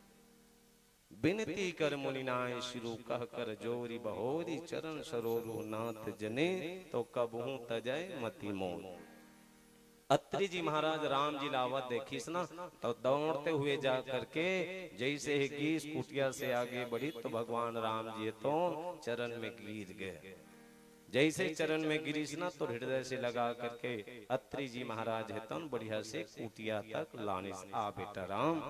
बिनती कर मुनि नाय सिरु कह कर जोरि बहोरि, चरण सरोरु नाथ जनि तो कबहूँ तजय मति मोर। अत्रि जी महाराज राम जी ला आवत देखिस ना, तो दौड़ते हुए जा करके जैसे ही गीस कुटिया से आगे बढ़ी, तो भगवान राम जी तो चरण में गिर गए। जैसे चरण में गिरिस ना, तो हृदय से लगा करके अत्रि जी महाराज हे तन बढ़िया से कुटिया तक लानिस। आ बेटा राम,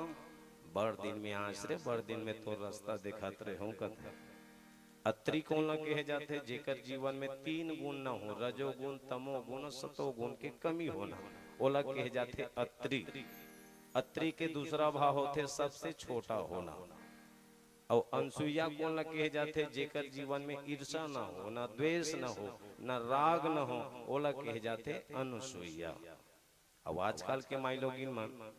बड़ दिन में आस रे, बड़ दिन में तोर रास्ता देखत रहे हूँ कथे। अत्रि कोन ला कहे जाथे? जेकर जीवन में तीन गुण न हो, रजोगुण, तमोगुण, सतोगुण के कमी होना, ओला कहे जाथे अत्रि। अत्रि के दूसरा भाव होथे सबसे छोटा होना। अउ अनसुईया कोन ला कहे जाथे? जेकर जीवन में ईर्षा न हो, न द्वेष न हो, न राग न हो, ओला कहे जाथे अनसुईया। अब आजकल के माईलोगिन मन,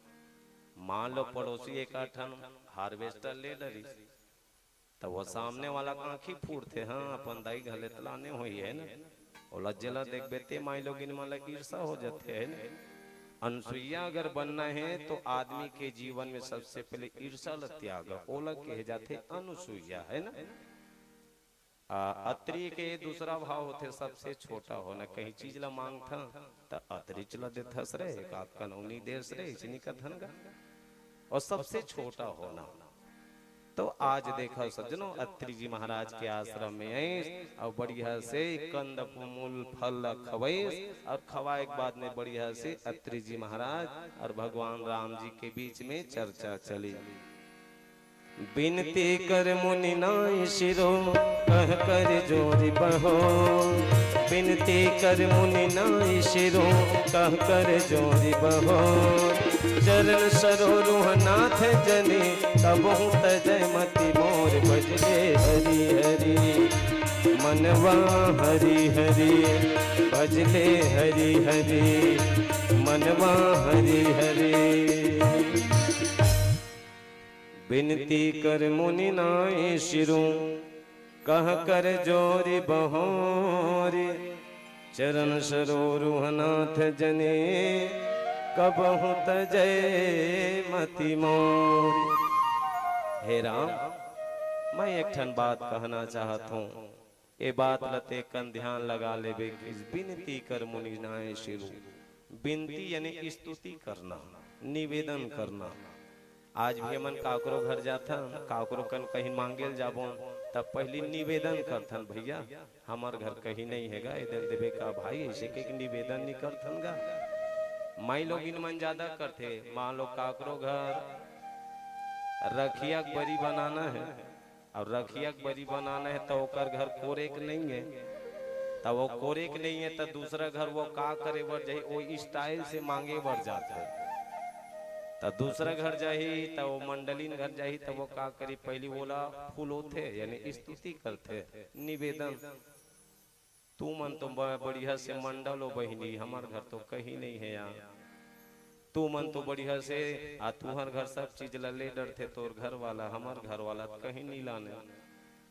मान लो पड़ोसी एक ठन हार्वेस्टर ले डरिस, त वो सामने वाला के आँखी फूटथे, हाँ, अपन दाई घले त लाने होही, है ना? ओला जेला देखबे ते माईलोगिन मन ला ईर्षा हो जाथे, है ना? अनसुईया अगर बनना है तो आदमी के जीवन में सबसे पहले ईर्षा ला त्याग, ओला कहे जाथे अनसुईया, है ना? आ, अत्रि के दूसरा भाव होथे सबसे छोटा होना। कहीं चीज ला मांगथन त अत्रिच ला देथस रे, का कनौनी देस रे, इसनी कथन गा। और सबसे छोटा होना। तो आज देखा सज्जनों, अत्रि जी महाराज के आश्रम में आइस और बढ़िया से कंद मूल फल ला खवाइस और खवाए के बाद में बढ़िया से अत्रि जी महाराज और भगवान राम जी के बीच में चर्चा चली। बिनती कर मुनि नाई सिरो, कह कर जोरि बहोर। बिनती कर मुनि नाई सिरो, कह कर जोरि बहोर। चरण सरोरुह नाथ जनि, कबहु तजै मति मोर। भजले हरि हरि मनवा हरि हरि, भजले हरि हरि मनवा हरि हरि। बिनती कर मुनि नाई सिरो, कह कर जोरि बहोर। चरण सरोरुह नाथ जनि, कबहु तजै मति मोर। हे राम, मैं एक ठन बात कहना चाहत हूँ। ए बात ल ते कन ध्यान लगा लेबे कि बिनती कर मुनि नाई सिरो। बिनती यानी स्तुति करना, निवेदन करना। आज भी हमन काकरो घर जाथन, काकरो कन कहीं मांगे ल जाबोन, तब पहली निवेदन करथन, "भैया, हमर घर कहीं नहीं है गा, ए दे ल देबे का भाई?" ऐसे के निवेदन नहीं करथन गा। माईलोगिन मन ज्यादा करथे। मान लो काकरो घर रखिया के बरी बनाना है, और रखिया के बरी बनाना है, तो ओकर घर कोरे के नहीं है, तो वो कोरे के नहीं है, तो दूसरा घर वो का करे बर जाही, वो style से मांगे बर जाथे। तो दूसरा घर जाही, तो वो मंडलिन घर जाही, तो वो का करी, पहली ओला फुलोथे, यानी स्तुति करथे, निवेदन। तू मन तो ब-, बढ़िया से मंडल हो बहिनी, हमर घर तो कहीं नहीं है यार। तू मन तो बढ़िया से, आ तुहर घर सब चीज ला ले डरथे, तोर घर वाला, हमर घर वाला त कहीं नहीं लाने।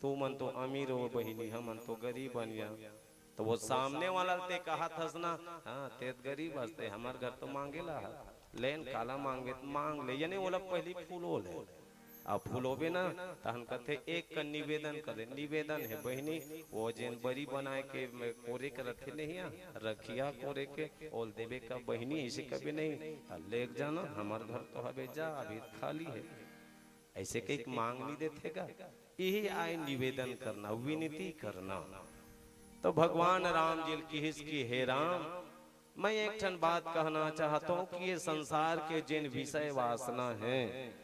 तू मन तो अमीर हो बहिनी, हमन तो गरीब अन यार। तो वो सामने वाला ते कहा थस ना, हाँ, ते त गरीब हस, ते हमर घर तो मांगे ला हा। लेन काला मांगे, मांग ले, यानी ओला पहली फूलो ले। अब फूलोबे ना, तहन कथे एक कन निवेदन करे, निवेदन है बहिनी, वो जेन बरी बनाए के में कोरे के रथे नहीं आ, रखिया कोरे के, ओल देबे का बहिनी, ऐसे कभी नहीं, त लेके जाना, हमर घर तो हबे जा, अभी खाली है। ऐसे कहीं मांग नहीं देथे का? यही आय निवेदन करना, विनती करना। तो भगवान राम जी ल किहिस कि हे राम, मैं एक ठन बात कहना चाहत हूँ कि ये संसार के जिन विषय वासना है,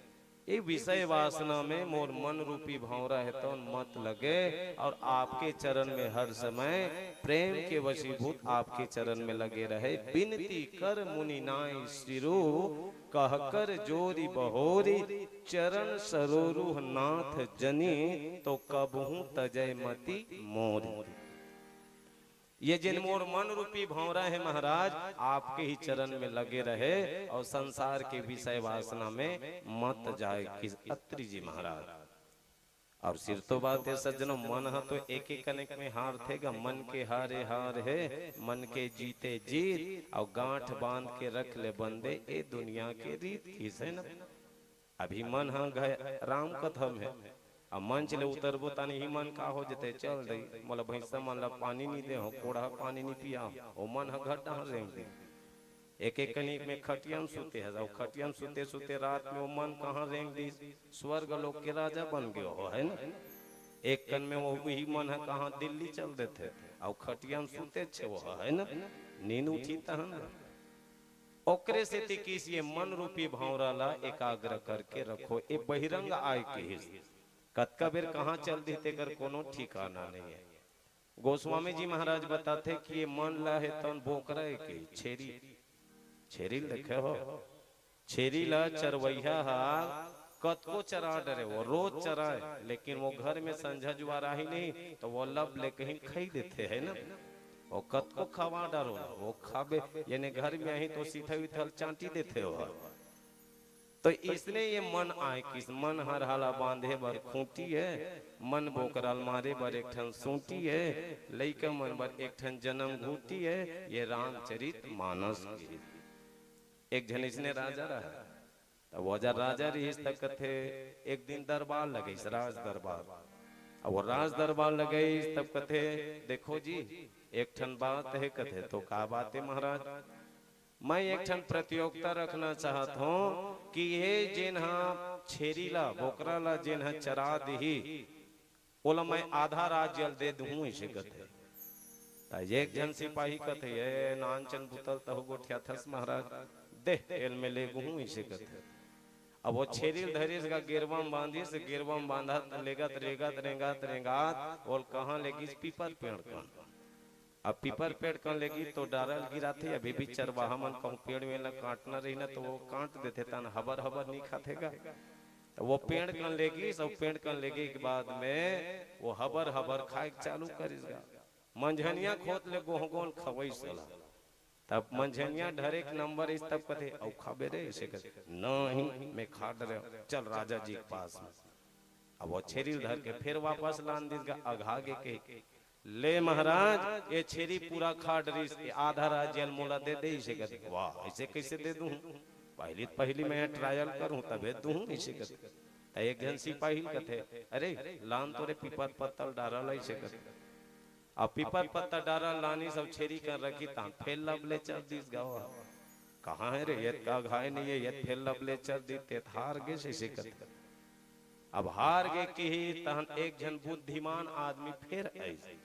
ये विषय वासना में मोर मन रूपी भौंरा है, तौन मत लगे और आपके चरण में हर समय प्रेम के वशीभूत आपके चरण में लगे रहे। बिनती कर मुनि नाई सिरो, कह कर जोरि बहोरी, चरण सरोरुह नाथ जनी, तो कबहूँ तजय मति मोरी। ये जिन मोर मन रूपी भौंरा है महाराज, आपके ही चरण में लगे रहे और संसार के विषय वासना में मत जाए, किस अत्रि जी महाराज। और सिर तो बात है सज्जनों, मन हा तो एक एक कनेक में हारथे गा, मन के हारे हार है, मन के जीते जीत, और गांठ बांध के रख ले बंदे, ए दुनिया के रीत किस है ना। अभी मन हा घ-, राम कथा में, अब मंच ले उतरबो तानी ही मन का हो जते, चल दई, मोला भैंसा मन ला पानी नहीं दे हो, कोड़ा पानी नहीं पिया हो, ओ मन हा घर डहर रेंग दे। एक एक कनी में खटिया में सुते है, अउ खटिया में सुते सुते रात में वो मन कहाँ रेंग दिस, स्वर्ग लोक के राजा बन गयो हो, है ना। एक कन में वो वही मन है कहाँ दिल्ली चल देथे, अउ खटिया में सुते छे वो, है ना, नींद उठी तहन। ओकरे सेती किस ये मन रूपी भौंरा ला एकाग्र करके रखो, ए बहिरंग आय किहिस। कतका बेर कहाँ चल दिही तेकर कोनो ठिकाना नहीं है। गोस्वामी जी महाराज बताथे कि ये मन ला हे तौन बोकरा ए के छेरी, छेरी ल देखे हो, छेरी ला चरवइया ह कतको चरा डरे, वो रोज चराए, लेकिन वो घर में संझा जुआर आही नहीं, तो वो लब ले कहीं खई देथे, है ना? वो कतको खवा डरो, वो खाबे, यानी घर में आही तो सीधा उथल चांटी देथे वो। तो इसने ये मन आय कि मन हर हाला बांधे बर खूंटी है, मन बोकराल मारे बर एक ठन सूंटी है, लइका मन बर एक ठन जन्म घूटी है, ये रामचरित मानस के। एक झन इसने राजा रहा, तब वो जब राजा रहिस तब कथे, एक दिन दरबार लगइस, राज दरबार। अब वो राज दरबार लगइस तब कथे, देखो जी, एक ठन बात है। कथे, तो का बात है महाराज? मैं एक ठन प्रतियोगिता रखना चाहत हूँ कि ये जेन हा छेरी ला, बोकरा ला जेन हा चरा दिही, ओला मैं आधा राज्य ल दे दूहूं, अइसे कथे। त एक झन सिपाही कथे, "ए नानचन बुतल तहु गोठियाथस महाराज, दे, एल में ले गुहूं," अइसे कथे। अब वो छेरी ल धरिस गा, गेरवा म बांधिस, गेरवा म बांधत, लेगत, रेंगत, रेंगत, रेंगत, ओल कहाँ लेगिस? पीपर पेड़ कन। अब पीपर पेड़ कन लेगिस तो डारा ल गिराथे, अभी भी चरवाहा मन कहूं पेड़ वेल ल काटना रही ना, तो वो काट देथे, तहान हबर हबर नी खाथे गा। त वो पेड़ कन लेगिस, अउ पेड़ कन लेगे के बाद में वो हबर हबर खाए के चालू करिस गा। मंझनिया खोत ले गोहगोन खवइस ओला। तब मंझनिया ढरे के नंबर अइस तब कथे, "अउ खाबे रे?" अइसे कथे, "नहीं, मैं खा डरेंव, चल राजा जी के पास में।" अब वो छेरी ल धर के फेर वापस लान दिस गा, अघा गे के, "ले महाराज, ये छेरी पूरा खा डरिस, ये आधा राज्य ल मोला दे दे," अइसे कथे। "वाह, अइसे कइसे दे दूहूं? पहिली त पहिली मैं ट्रायल करूं, तभे दूहूं," अइसे कथे। त एक झन सिपाही ल कथे, "अरे, लान तो रे पीपर पत्ता ल डारा ल," अइसे कथे। अब पीपर पत्ता डारा ल लानिस, अब छेरी कन रखिस, तहान फेर लब ले चर दिस गा। "कहाँ है रे, ये त का घाय नहीं है, ये त फेर लब ले चर दिस, ते त हार गेस," अइसे कथे। अब हार गे किही, तहन एक झन बुद्धिमान आदमी फेर आइस।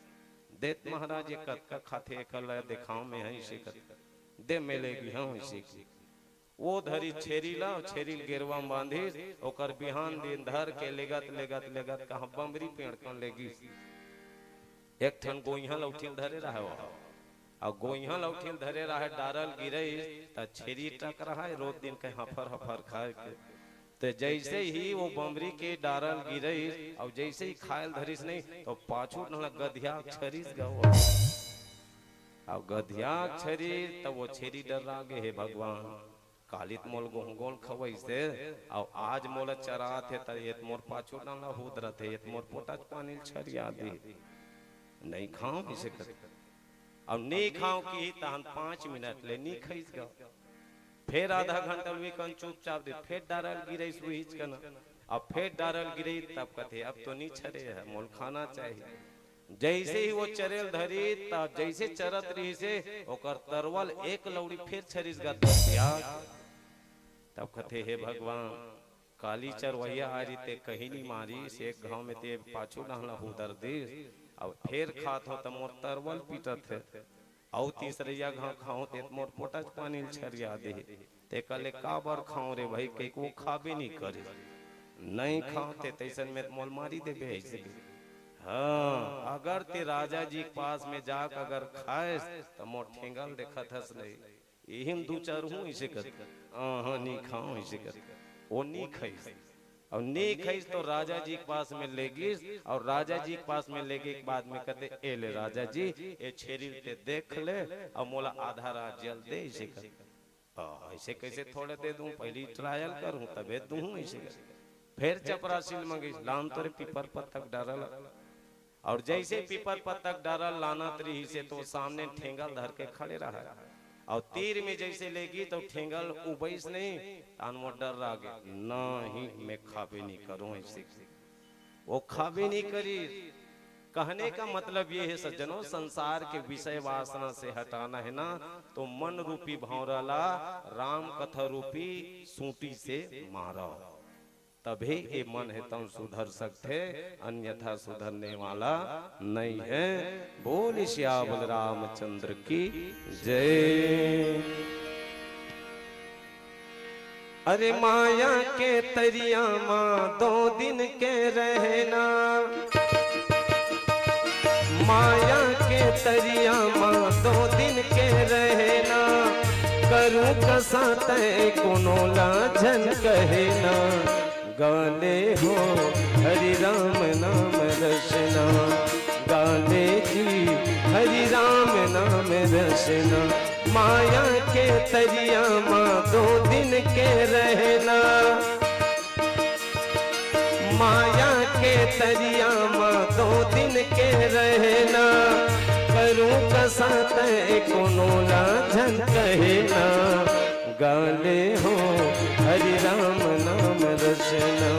"दे त महाराज, ये कतका खाथे, एकर ला देखांव में," अइसे कथे। "दे, मैं ले गिहंव," अइसे कथे। वो धरिस छेरी ला, छेरी ल गेरवा म बांधिस, ओकर बिहान दिन धर के लेगत, लेगत, लेगत कहाँ बमरी पेड़ कन लेगिस। एक ठन गोइहा लौठी ल धरे रहय वो। अउ गोइहा लौठी ल धरे रहय, डारा ल गिरइस, त छेरी टकराहय, रोज दिन के हफर हफर खाए के। त जइसे ही वो बमरी के डारा ल गिरइस, अउ जइसे ही खाए ल धरिस नहीं, त पाछू डहन गधिया छरिस गा वो। अउ गधिया छरिस, त वो छेरी डर्रा गे, "हे भगवान, काली त मोला गोहगोन खवइस हे, अउ आज मोला चरात हे, त ये त मोर पाछू डहन हुदरत हे, ये त मोर पोटा के पानी ल छरिया दिही। नइ खांव," अइसे कथे। अउ नइ खांव किही, तहन पांच मिनट ले नइ खइस गा। फेर आधा घंटा उही कन चुपचाप दे, फेर डारा ल गिरइस उहीच कन। अब फेर डारा ल गिरइस, तब कथे, "अब तो नइ छरे हे, मोला खाना चाही।" जइसे ही वो चरे ल धरिस, तब जइसे चरत रिहिस हे, ओकर तरवा ल एक लौड़ी फेर छरिस गा दस यार। तब कथे, "हे भगवान, काली चरवइया आय रहिस, ते कहीं नइ मारिस, एक घांव में ते पाछू डहन ल हुदर दिस, अउ फेर खात हों त मोर तरवा ल पीटत हे, अउ तीसरइया घांव खाहूं ते मोर पोटा के पानी ल छरिया दिही, तेकर ले काबर खांव रे भई?" कहिके वो खाबे नइ करिस। "नइ खांव ते, तइसन में त मोला मारी देबे," अइसे कहिस। "हां, अगर ते राजा जी के पास में जाके अगर खाएस, त मोर ठेंगा ल देखत हस नहीं, इही म दू चार हूं," अइसे कथे। "हां, हां, नइ खांव," अइसे कथे। वो नइ खइस। अउ नइ खइस तो राजा जी के पास में लेगिस, अउ राजा जी के पास में लेगे के बाद में कथे, "ए ले राजा जी, ए छेरी ल ते देख ले, अउ मोला आधा राज्य ल दे," अइसे कथे। "आ, अइसे कइसे थोड़े दे दूं, पहिली ट्रायल करहूं, तभे दूहूं," अइसे कथे। फेर चपरासी ल मंगिस, "लान तो रे पीपर पत्ता के डारा ल।" अउ जइसे पीपर पत्ता के डारा ल लानत रिहिस हे, तो सामने ठेंगा ल धर के खड़े रहय। अउ तीर में जइसे लेगिस, तो ठेंगा ल उबइस नहीं, तहान वो डर्रा गे, "नहीं, मैं खाबे नइ करंव," अइसे। वो खाबे नइ करिस। कहने का मतलब ये है सज्जनों, संसार के विषय वासना से हटाना है ना, तो मन रूपी भौंरा ला राम कथा रूपी सूंटी से मारो। तभे ये मन हे तब सुधर सकथे, अन्यथा सुधरने वाला नइ हे। बोल सियावर रामचंद्र की जय। अरे माया के तरिया मा दो दिन के रहना, माया के तरिया मा दो दिन के रहना, करूं कसा तै कोनो ला झन कहे ना, गा ले हो हरि राम नाम रसना, गा ले जी हरि राम नाम रसना। माया के तरिया मा दो दिन के रहना, माया के तरिया मा दो दिन के रहना, करूं कसा तै कोनो ला झन कहे ना। गा ले हो हरि राम नाम रसना,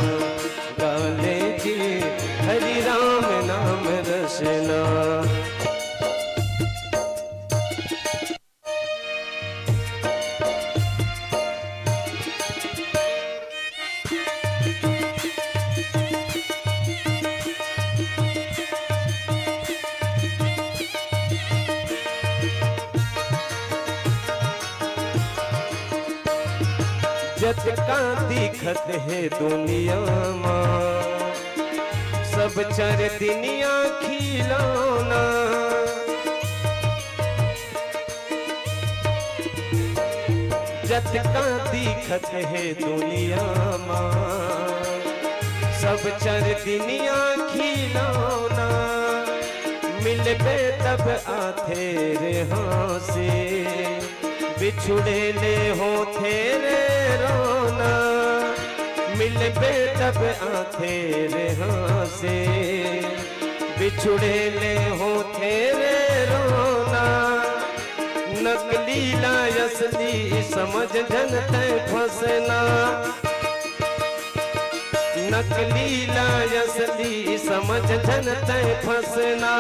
गा ले जी हरि राम नाम रसना। जतका दिखत हे दुनिया मा, सब चर दिनिया खिलौना। जतका दिखत हे दुनिया मा, सब चर दिनिया खिलौना। मिलबे तब आथे रे हाँसे, बिछुड़े ले होथे रे रोना। मिलबे तब आथे रे हाँसे, बिछुड़े ले होथे रे रोना। नकली ला असली समझ झन तै फंसना, नकली ला असली समझ झन तै फंसना।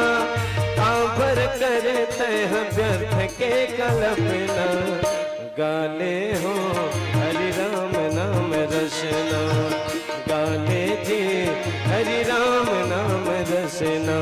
काबर करे तै ह व्यर्थ के कल्पना। गा ले हो हरि राम नाम रसना, गा ले जी हरि राम नाम रसना।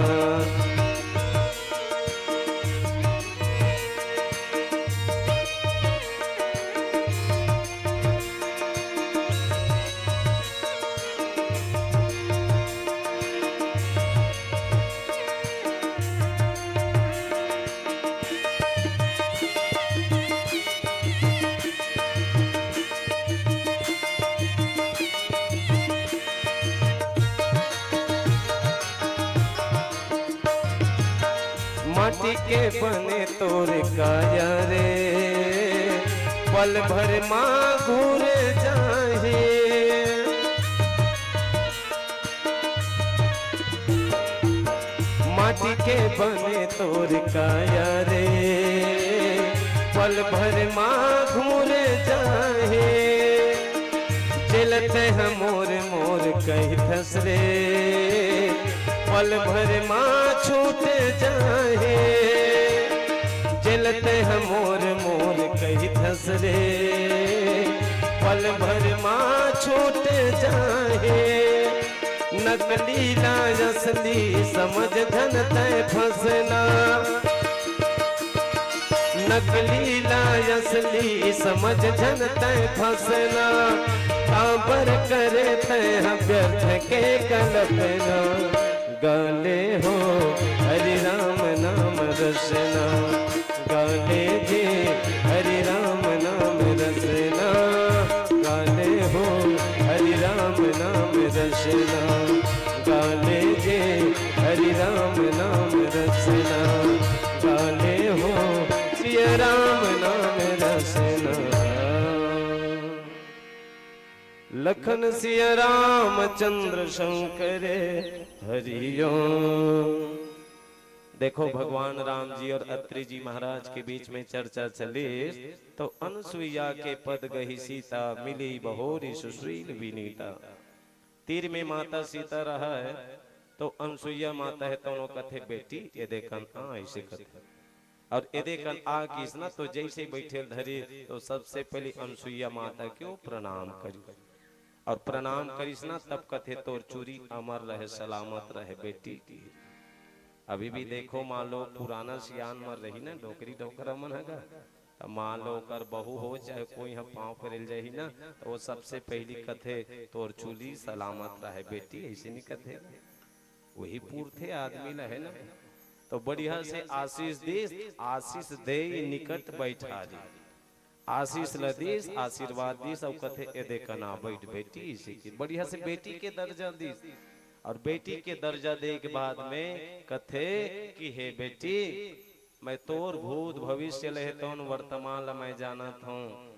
माटी के बने तोर काया रे, पल भर मा घुर जाही। माटी के बने तोर काया रे, पल भर मा घुर जाही। जेल तै ह मोर मोर कहिथस रे, पल भर मा छूट जाही। जेल तै ह मोर मोर कहिथस रे, पल भर मा छूट जाही। नकली ला असली समझ झन तै फंसना, नकली ला असली समझ झन तै फंसना। काबर करे तै ह व्यर्थ के कल्पना। गा ले हो हरि राम नाम रसना, गा ले जी हरि राम नाम रसना। गा ले हो हरि राम नाम रसना, गा ले जी हरि राम नाम रसना। गा ले हो सिया राम नाम रसना। लखन सिया राम चंद्र शंकर हरिओम। देखो, भगवान राम जी और अत्रि जी महाराज के बीच में चर्चा चलिस, तो अनसुईया के पद गही सीता, मिली बहुरी सुशील विनीता। तीर में माता सीता रहय, तो अनसुईया माता हे, तउन कथे, "बेटी, एदे कन आ," अइसे कथे। और एदे कन आ किस ना, तो जइसे बइठे ल धरी, तो सबसे पहिली अनसुईया माता के ओ प्रणाम करिस। और प्रणाम करिस ना, तब कथे, "तोर चूरी अमर रहे, सलामत रहे बेटी।" अभी भी देखो, मान लो पुराना सियान मन रही ना, डोकरी डोकरा मन ह गा, त मान लो ओकर बहू हो चाहे कोई ह पाँव परे ल जाही ना, त ओ सबसे पहिली कथे, "तोर चूरी सलामत रहे बेटी," अइसे नइ कथे। वही पूरथे आदमी ल, हे ना। तो बढ़िया से आशीष दे, आशीष दे निकट बैठारी। आशीष ल दिस, आशीर्वाद दिस, अउ कथे, "ए दे कना बइठ बेटी," अइसे कि बढ़िया से बेटी के दर्जा दिस। अउ बेटी के दर्जा दे के बाद में कथे कि, "हे बेटी, मैं तोर भूत भविष्य ल हेतों, वर्तमान ल मैं जानत हौं।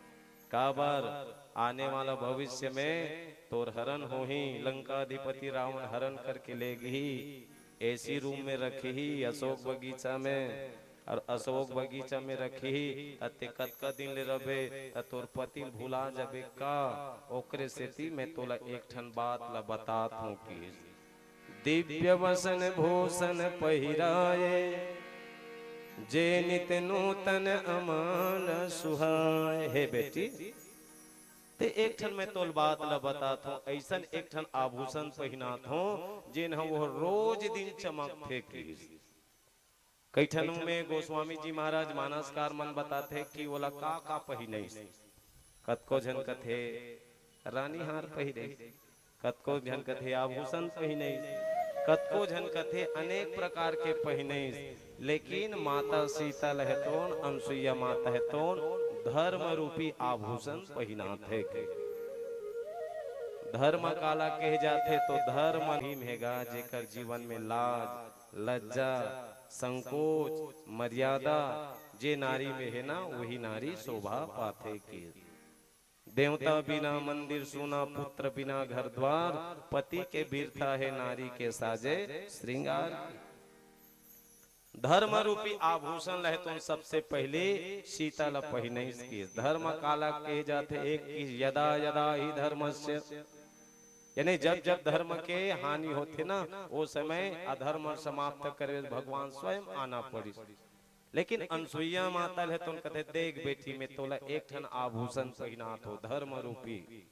काबर आने वाला भविष्य में तोर हरण होही, लंका अधिपति रावण हरण करके लेगही, एसी रूम में रखही, अशोक बगीचा में, अउ अशोक बगीचा में रखही, त तें कतका दिन ले रबे, त तोर पति ल भुला जबे का? ओकरे सेती मैं तोला एक ठन बात ल बतात हौं," किहिस। "दिव्य वसन भूषण पहिराए, जे नित नूतन अमान सुहाए।" हे बेटी, तें एक ठन मैं तोला बात ल बतात हौं, अइसन एक ठन आभूषण पहिनात हौं, जेन ह वो रोज दिन चमकथे किहिस। कई ठन में गोस्वामी जी महाराज मानसकार मन बताथे कि ओला का का पहिनइस। कतको झन कथे रानी हार पहिरे, कतको झन कथे आभूषण पहिनइस, कतको झन कथे अनेक प्रकार के पहिनइस, लेकिन माता सीता ल हेतोन, अनसुईया माता हेतोन, धर्म रूपी आभूषण पहिनाथे। धर्म काला कहे जाथे, तो धर्म ही में हे गा, जेकर जीवन में लाज, लज्जा, संकोच, मर्यादा जे नारी में हे ना, वही नारी शोभा पाथे के। देवता बिना मंदिर सूना, पुत्र बिना घर द्वार, पति के बिरथा हे नारी के साजे श्रृंगार। धर्म रूपी आभूषण ल हेतोन सबसे पहिली सीता ल पहिनइस किहिस। धर्म काला कहे जाथे, एक कि यदा यदा ही धर्मस्य, यानी जब जब धर्म के हानि होथे ना, ओ समय अधर्म समाप्त करे भगवान स्वयं आना पड़िस। लेकिन अनसुईया माता ल हेतोन कथे, "देख बेटी, मैं तोला एक ठन आभूषण पहिनात हौं, धर्म रूपी।"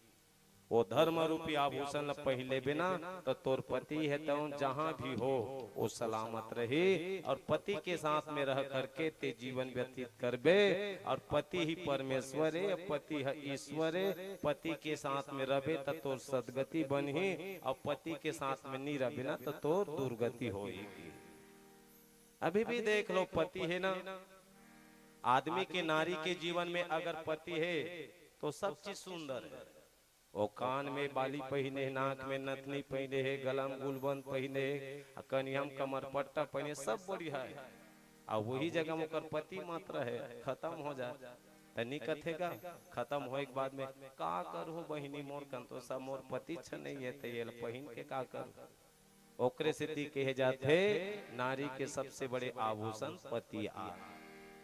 ओ धर्म रूपी आभूषण ल पहिन लेबे ना, त तोर पति हेतोन जहां भी हो, ओ सलामत रही। अउ पति के साथ में रह करके तें जीवन व्यतीत करबे, अउ पति ही परमेश्वर हे, पति ह ईश्वर हे। पति के साथ में रबे त तोर सदगति बनही, अउ पति के साथ में नी रबे ना, त तोर दुर्गति होही। अभी भी देख लो, पति हे ना, आदमी के, नारी के जीवन में अगर पति हे, तो सब चीज सुंदर हे। ओ कान में बाली पहिने हे, नाक में नथनी पहिने हे, गला में गुलबंद पहिने हे, आ कनिहा में कमर पट्टा पहिने, सब बढ़िया हे। आ वही जगह में ओकर पति मत रहे, खतम हो जाए, त नी कथे गा? खतम होए के बाद में, "का करहूं बहिनी, मोर कन तो सब मोर पति छ नइ हे, त एला पहिन के का करहूं?" ओकरे सेती कहे जाथे, नारी के सबसे बड़े आभूषण पति आय।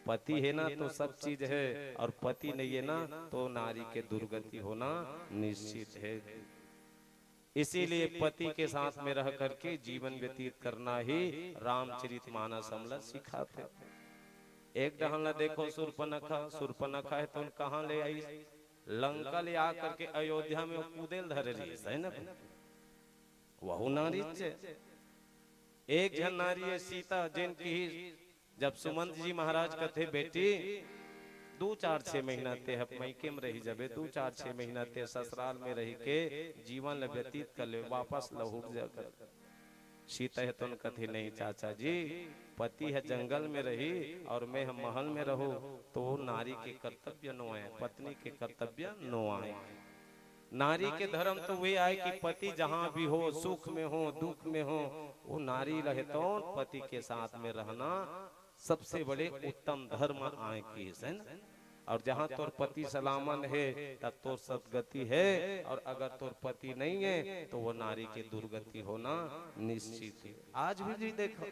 पति हे ना, तो सब चीज हे, अउ पति नइ हे ना, तो नारी के दुर्गति होना निश्चित हे। इसीलिए पति के साथ में रह करके जीवन व्यतीत करना ही रामचरित मानस हमला सिखाथे। एक डहन ला देखो, सुर्पनखा, सुर्पनखा हेतोन कहां ले आइस? लंका ले आ करके अयोध्या में वो कूदे ल धरे रहिस, हे ना? वहू नारीच हे। एक झन नारी हे सीता, जेन किहिस, जब सुमंत जी महाराज कथे, "बेटी, दू चार छह महीना तें ह मइके में रहि जबे, दू चार छह महीना तें ससुराल में रहि के जीवन ल व्यतीत कर ले, वापस लहुट जा कर।" सीता हेतोन कथे, "नहीं चाचा जी, पति ह जंगल में रही अउ मैं ह महल में रहूं, तो वो नारी के कर्तव्य नो आय, पत्नी के कर्तव्य नो आय।" नारी के धर्म तो वही आय कि पति जहां भी हो, सुख में हो, दुख में हो, वो नारी ल हेतोन पति के साथ में रहना सबसे बड़े उत्तम धर्म आय किहिस, हे ना? अउ जहां तोर पति सलामत हे, तब तोर सदगति हे, अउ अगर तोर पति नइ हे, तो वो नारी के दुर्गति होना निश्चित हे। आज भी जी देखो,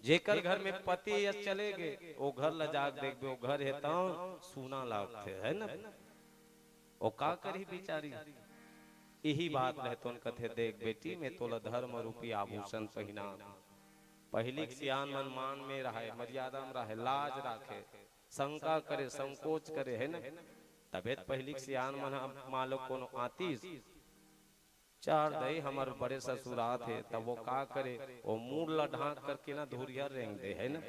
जेकर घर में पति यस चले गे, ओ घर ला जाके देखबे, ओ घर हेतोन सूना लागथे, हे ना? ओ का करही बिचारी? इही बात ल हेतोन कथे, "देख बेटी, मैं तोला धर्म रूपी आभूषण पहिना।" पहिली के सियान मन मान में रहय, मर्यादा में रहय, लाज राखे, शंका करे, संकोच करे, हे ना? तभे त पहिली के सियान मन ह, मान लो कोनो आतिस, "चार दई, हमर बड़े ससुर आत हे," तब वो का करे? वो मुड़ ला ढांक करके ना धुरिया रेंग दे, हे ना?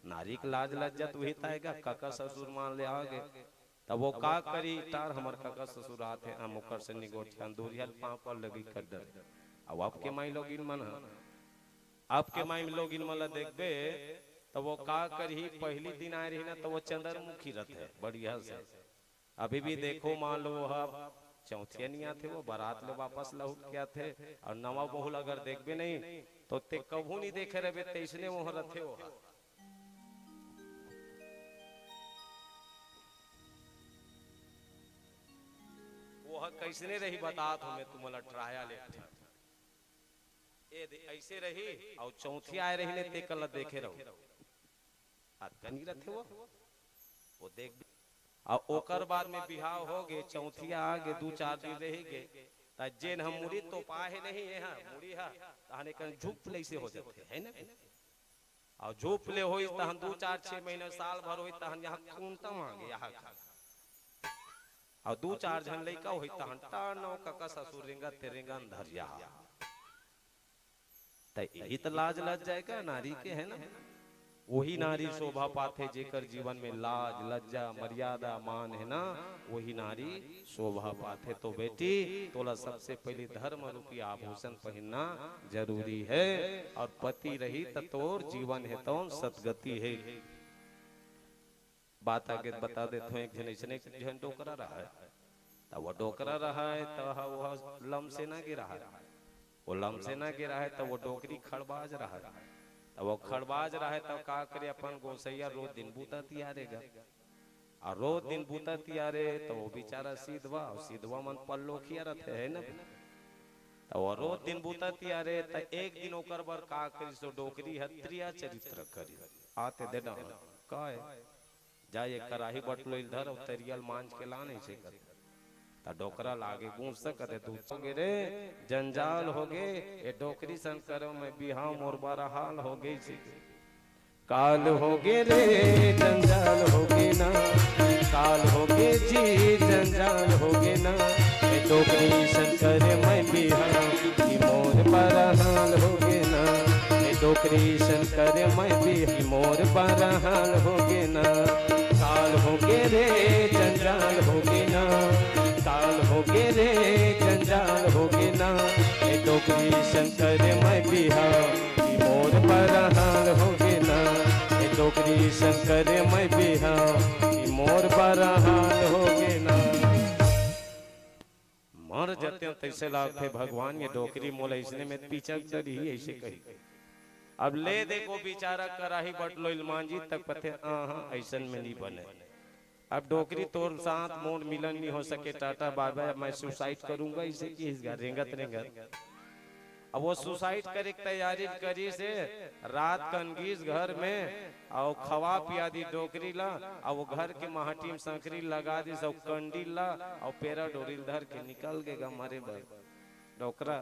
नारी के लाज लज्जत वही ताय गा, कका ससुर मान ले आ गे। तब वो का करी, "टार, हमर कका ससुर आत हे, हम ओकर से निगोठियान, धुरिया ल पांव पर लगी कर डर।" अब आपके माई लोगिन मन ह, आपके माई लोगिन मन ला देखबे, त वो का करही, पहिली दिन आए रही ना, त वो चंद्रमुखी रथे बढ़िया से। अभी भी देखो, मान लो, वो ह चौथिया नहीं आथे, वो बारात ले वापस लहुट के आथे, अउ नवा बहू ला अगर देखबे नहीं, त ते कभू नहीं देखे रहबे, तइसने वो रथे वो ह। वो ह कइसने रही, बतात हूँ मैं तुमला, trial एक ठन। ए दे, अइसे रही, अउ चौथिया आए रही ने, ते कला देखे रहो। अतका नहीं रथे वो, वो देख। अउ ओकर बाद में बिहाव हो गे, चौथिया आ गे, दू चार दिन रही गे, त जेन हम मुड़ी तो पाहे नहीं, ये हा, मुड़ी हा, तहन एकन झुप ले से हो जाथे, है ना? अउ झुप ले होई, तहन दू चार छह महीना, साल भर होई, तहन यहाँ खून तम आ गे, यहाँ खा। अउ दू चार झन लइका होई, तहन टा नौ कका ससुर रेंगत ते रेंगन धर जा। त यही त लाज लज्जा हे का नारी के, है ना? वही नारी शोभा पाथे, जेकर जीवन में लाज, लज्जा, मर्यादा, मान हे ना, वही नारी शोभा पाथे। तो बेटी, तोला सबसे पहले धर्म रूपी आभूषण पहिनना जरूरी है, और पति रही त तोर जीवन हे तौन सतगति है। बात आगे बता देत हूँ, एक झन अइसने एक झन डोकरा रहय, त वो डोकरा रहय, त ह-, वो लमसेना गे रहय, वो लमसेना गे रहय, त वो डोकरी खड़बाज रहय, त वो खड़बाज रहय, त का करे, अपन गोसैया रोज दिन बूता तियारे गा, अउ रोज दिन बूता तियारे, त वो बेचारा सिधवा, अउ सिधवा मन पल्लोखिया रथे, है ना? त वो रोज दिन बूता तियारे, त एक दिन ओकर बर का करिस, वो डोकरी ह त्रिया चरित्र करिस। आते दे ना, काय? जा, एक कराही बटलोइल धर अउ तरियल मांज के लान, अइसे कथे। त डोकरा लागे गुस्सा, कथे, "दूध हो गे रे, जंजाल हो गे, ए डोकरी सन करे मैं बिहाव, मोर बरहाल हो गे," अइसे कथे। काल हो गे रे, जंजाल हो गे ना, काल हो गे जी, जंजाल हो गे ना, ए डोकरी सन करे मैं बिहाव, कि मोर बरहाल हो गे ना, ए डोकरी सन करे मैं बिहाव, मोर बरहाल हो गे ना। काल हो गे रे, जंजाल हो गे ना, काल हो गे रे, जंजाल हो गे ना, ए डोकरी सन करे मैं बिहाव, कि मोर बरहाल हो गे ना, ए डोकरी सन करे मैं बिहाव, कि मोर बरहाल हो गे ना। मर जतेंव तइसे लागथे, भगवान ये डोकरी मोला अइसने में पिचक डरही, अइसे कही। अब ले देखो, बेचारा कराही बटलोइल मांजी तक पथे, आहा, अइसन में नहीं बने। अब डोकरी, तोर साथ मोर मिलन नहीं हो सके, टाटा बाय बाय, मैं suicide करूंगा, अइसे किहिस गा रेंगत रेंगत। अब वो suicide करे के तैयारी करिस हे, रात कन गिस घर में, अउ खवा पिया दिस डोकरी ला, अउ वो घर के माटी में संकरी लगा दिस, अउ कंडी ला, अउ पेरा डोरी ल धर के निकल गे गा मरे बर डोकरा।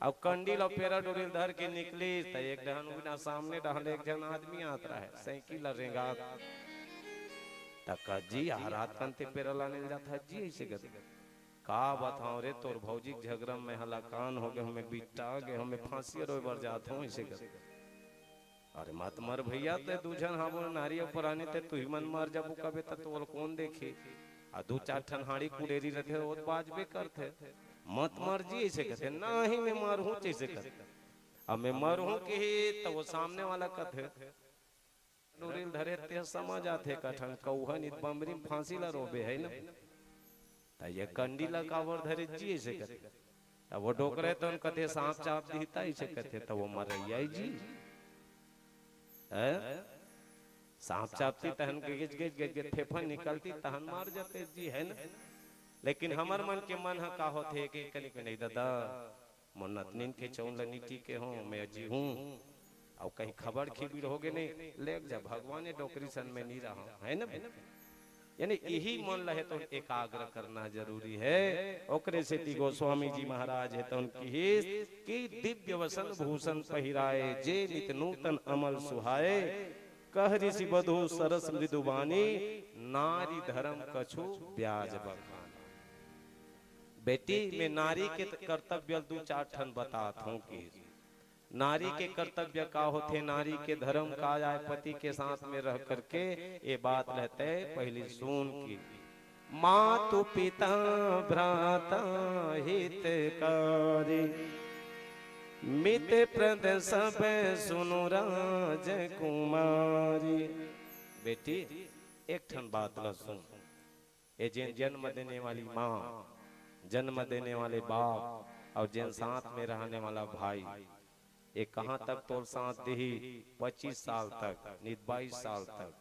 अउ कंडी ल अउ पेरा डोरी ल धर के निकलिस, त एक डहन उहिना सामने डहन ले एक झन आदमी आत रहय, साइकिल ल रेंगात। त कस जी, आ रात कन ते पेरा लाने ल जात हस जी, अइसे कथे। का बतावं रे, तोर भौजी के झगरा में हलाकान हो गे हंव, मैं बिट्टा गे हंव, मैं फांसी रोय बर जात हंव, अइसे कथे। अरे मत मर भइया, ते दू झन हावव नारी अउ परानी, ते तुही मन मर जाबू कबे, त तोला कोन देखही? आ दू चार ठन हांड़ी कुड़ेरी रथे, ओ त बाजबे करथे। मत मर जी, अइसे कथे। नहीं, मैं मरहूं, अइसे कथे। अब मैं मरहूं किही, त वो सामने वाला कथे, डोरी ल धरे ते समझ आथे, कठन कौहन इत बमरी म फांसी ला रोबे, है ना? त ये कंडी ला काबर धरे जी, अइसे कथे। त वो डोकरे तोन कथे, सांप चाप दिही त, अइसे कथे, त वो मरइया जी। हैं? सांप चापती तहन गिज गिज गिज गिज फेफन निकलती तहन मर जाते जी, है ना? लेकिन हमर मन के मन ह का होथे कि कनिक नहीं दादा, मोर नतनिन के चौन ल नी टीके हंव, मैं जीहूं। अउ कहीं खबर खिबिर हो गे नहीं, लेग जा भगवान, ये डोकरी सन में नहीं रहंव, है ना? यानी यही मन ल हे तो एकाग्र करना जरूरी है। ओकरे सेती गोस्वामी जी महाराज हे तो किहिस कि दिव्य वसन भूषण पहिराए, जे नित नूतन अमल सुहाए। कह ऋषि बधू सरस मृदुबानी, नारी धर्म कछु ब्याज बखान। बेटी, मैं नारी के त-, कर्तव्य ल दू चार ठन बतात हंव कि नारी के कर्तव्य का होथे, नारी के धर्म का आय, पति के साथ में रह करके ये बात ल तैं पहिली सुन कि मातु पिता भ्राता हितकारी। मित प्रद सब सुनु राजकुमारी। बेटी, एक ठन बात ल सुन, ये जेन जन्म देने वाली माँ, जन्म देने वाले बाप अउ जेन साथ में रहने वाला भाई, ये कहाँ तक तोर साथ देही? पच्चीस साल तक, नित बाईस साल तक,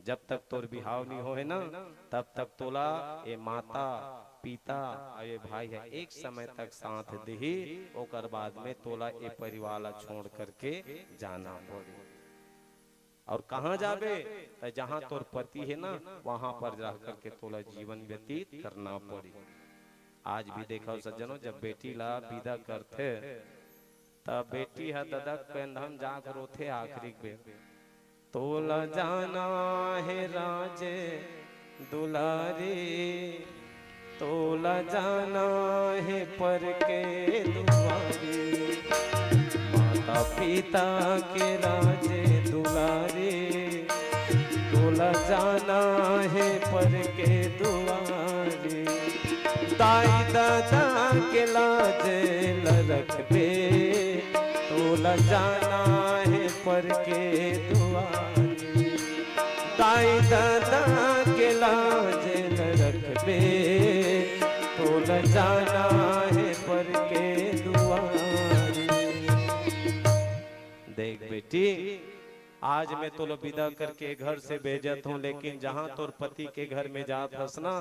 जब तक तोर बिहाव नहीं होए ना, तब तक तोला ये माता, पिता अउ ये भाई ह एक समय तक साथ देही। ओकर बाद में तोला ये परिवार ला छोड़ करके जाना पड़ी। अउ कहाँ जाबे? त जहाँ तोर पति हे ना, वहाँ पर जा करके तोला जीवन व्यतीत करना पड़ी। आज भी देखव सज्जनों, जब बेटी ला विदा करथे, त बेटी ह ददा के कंधा म जाके रोथे आखिरी बेर, "तोला जाना हे राज दुलारी, तोला जाना हे पर के दुआरी, माता पिता के राज दुलारी, तोला जाना हे पर के दुआरी, दाई ददा के लाज ल रखबे, तोला जाना हे पर के दुआरी, दाई ददा के लाज ल रखबे, तोला जाना हे पर के दुआरी।" देख बेटी, आज मैं तोला विदा करके घर से भेजत हूँ, लेकिन जहाँ तोर पति के घर में जात हस ना,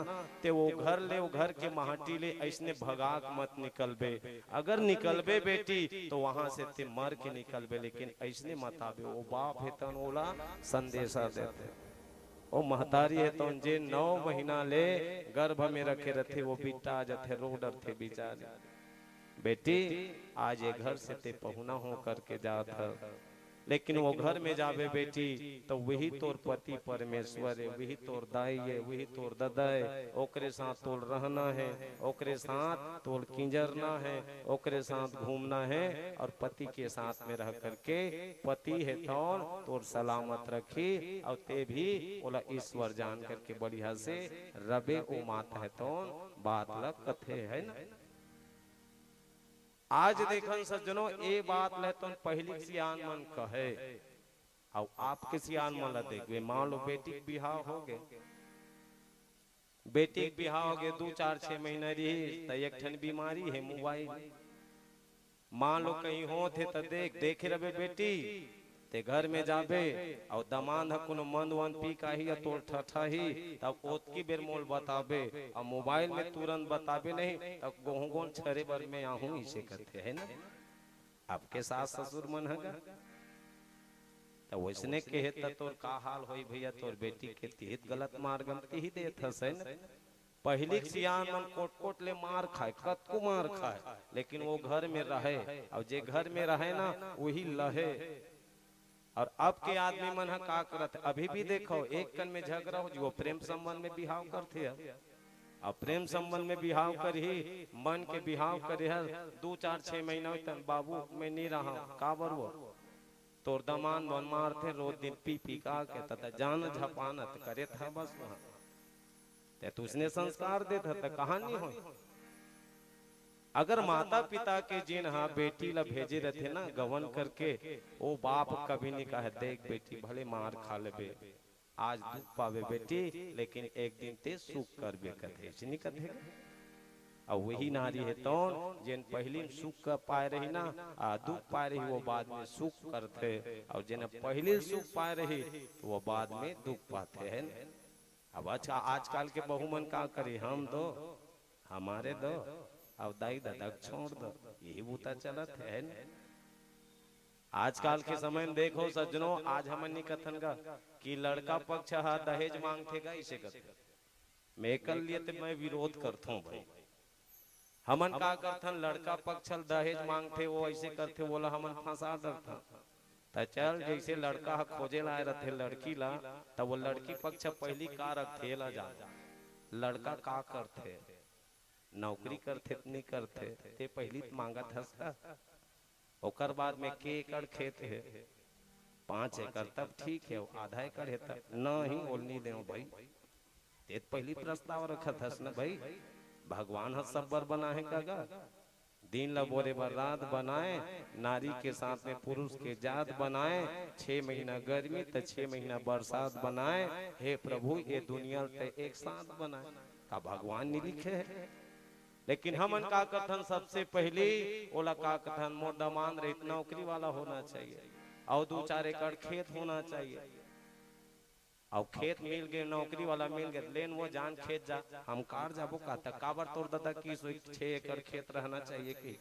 ते वो घर ले, वो घर के माटी ले अइसने भगाक मत निकलबे। अगर निकलबे बेटी, तो वहाँ से ते मर के निकलबे, लेकिन अइसने मत आबे। वो बाप हे तन ओला संदेशा देथे। वो महतारी हे तन जे नौ महीना ले गर्भ में रखे रथे, वो बिट्टा आ जथे, रो डरथे बिचारी। बेटी, आज ये घर से ते पहुना हो करके जात ह, लेकिन वो घर में जाबे बेटी, तो वही तोर पति परमेश्वर हे, वही तोर दाई हे, वही तोर ददा हे, ओकरे साथ तोर रहना हे, ओकरे साथ तोर किंजरना हे, ओकरे साथ घूमना हे, अउ पति के साथ में रह करके पति हे तोर, तोर सलामत रखी, अउ ते भी ओला ईश्वर जान करके बढ़िया से रबे। ओ माता हे तोर बात ल कथे, हे ना? आज देखन सज्जनों, ए बात ल तो पहिली के सियान मन कहे, अउ आपके सियान मन ल देखबे, मान लो बेटी के बिहाव हो गे, बेटी के बिहाव हो गे, दू चार छह महीना रही त एक ठन बीमारी हे मोबाइल। मान लो कहीं होत हे त देख, देखे रबे बेटी, ते घर में जाबे, अउ दमांद ह कोनो मंद वंद पी के आही या तोर ठठाही, तब ओतकी बेर मोल बताबे, अउ मोबाइल में तुरंत बताबे नहीं, तब गोहूं गोल छरे बर में आहूं, इसे कथे, हे ना? आपके सास ससुर मन ह गा, त वइसने कहे त तोर का हाल होई भैया, तोर बेटी के तिहित गलत मार्ग म तिही देत हस, हे ना? पहिली के सियान मन कोट-कोट ले मार खाए, कतको मार खाए, लेकिन वो घर में रहे, अउ जे घर में रहे ना, वही लहे। अउ अब के आदमी मन ह का करत हे? अभी भी देखो, एक कन में झगड़ा हो जी, वो प्रेम संबंध में बिहाव करथे ह। अब प्रेम संबंध में बिहाव करही, मन के बिहाव करे ह, दू चार छह महीना होई, तन बाबू मैं नी रहंव, काबर वो? तोर दमांद मन मारथे रोज दिन पी पी का के, त जान झपान त करे था बस वहाँ। ते तुसने संस्कार देत ह, त कहानी होय। अगर माता पिता के जेन हा बेटी ला भेजे रथे ना गवन करके, ओ बाप कभी नहीं कहे, "देख बेटी, भले मार खा लेबे, आज दुख पावे बेटी, लेकिन एक दिन ते सुख करबे," कथे, ऐसे नहीं कथे। अउ वही नारी हे तौन, जेन पहिली में सुख कर पाए रही ना, आ दुख पाए रही, वो बाद में सुख करथे, अउ जेन पहिली सुख पाए रही, तो वो बाद में दुख पाथे, है ना? अब अच्छा, आजकल के बहू मन का करी, हम दो, हमारे दो, अउ दाई ददा के छोड़ दो, यही बूता चलत हे, है ना? आजकल के समय में देखो सज्जनों, आज हमन नी कथन गा कि लड़का पक्ष हा दहेज मांगथे गा, इसे कथे। मैं एकर लिए ते मैं विरोध करथों भाई। हमन का करथन, लड़का पक्ष ल दहेज मांगथे, वो ऐसे करथे, वोला हमन फंसा डरथन। त चल, जैसे लड़का ह खोजे ला आए रथे लड़की ला, त वो लड़की पक्ष पहिली का रखथे, एला जान। लड़का का करथे, नौकरी करथे त नी करथे, ते पहिली त मांगत हस का? ओकर बाद में के एकड़ खेत हे, पाँच एकड़, तब ठीक हे, आधा एकड़ हे तब नहीं, ओल नी देव भाई। ते त पहिली प्रस्ताव रखत हस न भाई, भगवान ह सब बर बना हे का गा? दिन ला बोले बर रात बनाए, नारी के साथ में पुरुष के जात बनाए, छह महीना गर्मी त छह महीना बरसात बनाए। हे प्रभु, ये दुनिया ल ते एक साथ बनाए, का भगवान नहीं लिखे है? लेकिन हमन का कथन, सबसे पहली ओला का कथन, मोर दमांद रहित नौकरी वाला होना चाहिए, और दो चार एकड़ खेत होना चाहिए। अउ खेत मिल गे, नौकरी वाला मिल गे, लेन वो जान खेत जा, हम कार जाबो का? त काबर तोर ददा की सोई छह एकड़ खेत रहना चाहिए कि?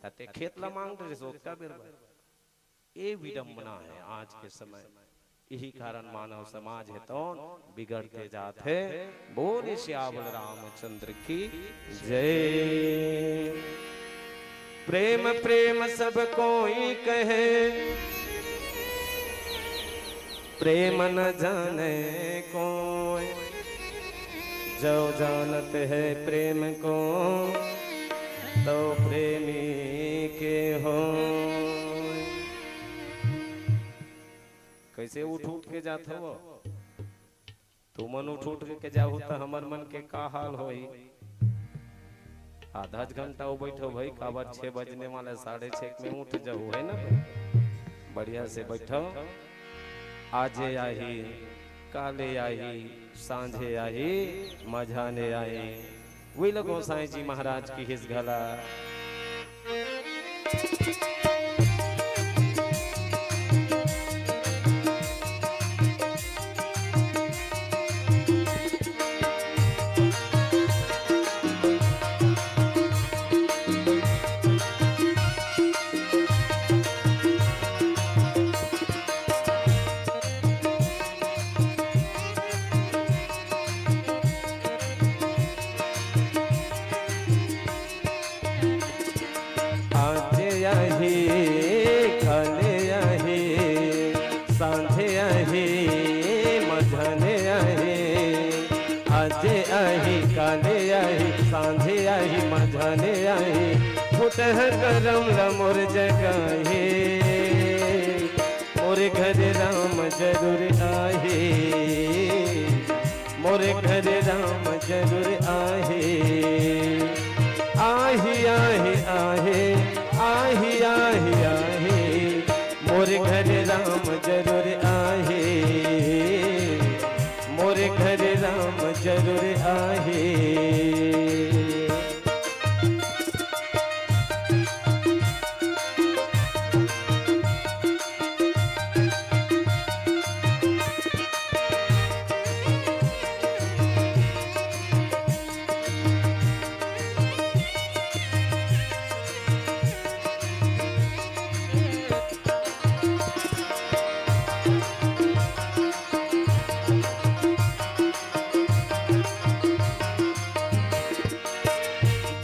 त ते खेत ला मांग रहे सो का बेरबा? ये विडंबना है आज के समय। यही कारण मानव समाज है तौन बिगड़ते जात है। बोले सियावर रामचंद्र की जय। प्रेम प्रेम सब कोई कहे, प्रेम न जाने कोई। जो जानत है प्रेम को, तो प्रेमी के हो। कैसे उठ उठ के जात हो? तुमन उठ उठ के जाहू त हमर मन के का हाल होई? आधा घंटा हो बैठो भाई, काबर छह बजने वाला, साढ़े छह में उठ जाऊ, है ना? बढ़िया से बैठो। आजे आही, काले आही, सांझे आही, मझाने आही। वही लो गोसाई जी महाराज की हिस घला। आजे आही, काले आही, सांझे आही, मझाने आही। आजे आही, काले आही, सांझे आही, मझाने आही। फुटह करम ल मोर जगाही। मोर घर राम जरूर आही। मोर घर राम जरूर आही। आही, आही, आही, आही, आही, आही। मोर घर राम जरूर आही। मोर घर राम जरूर आही।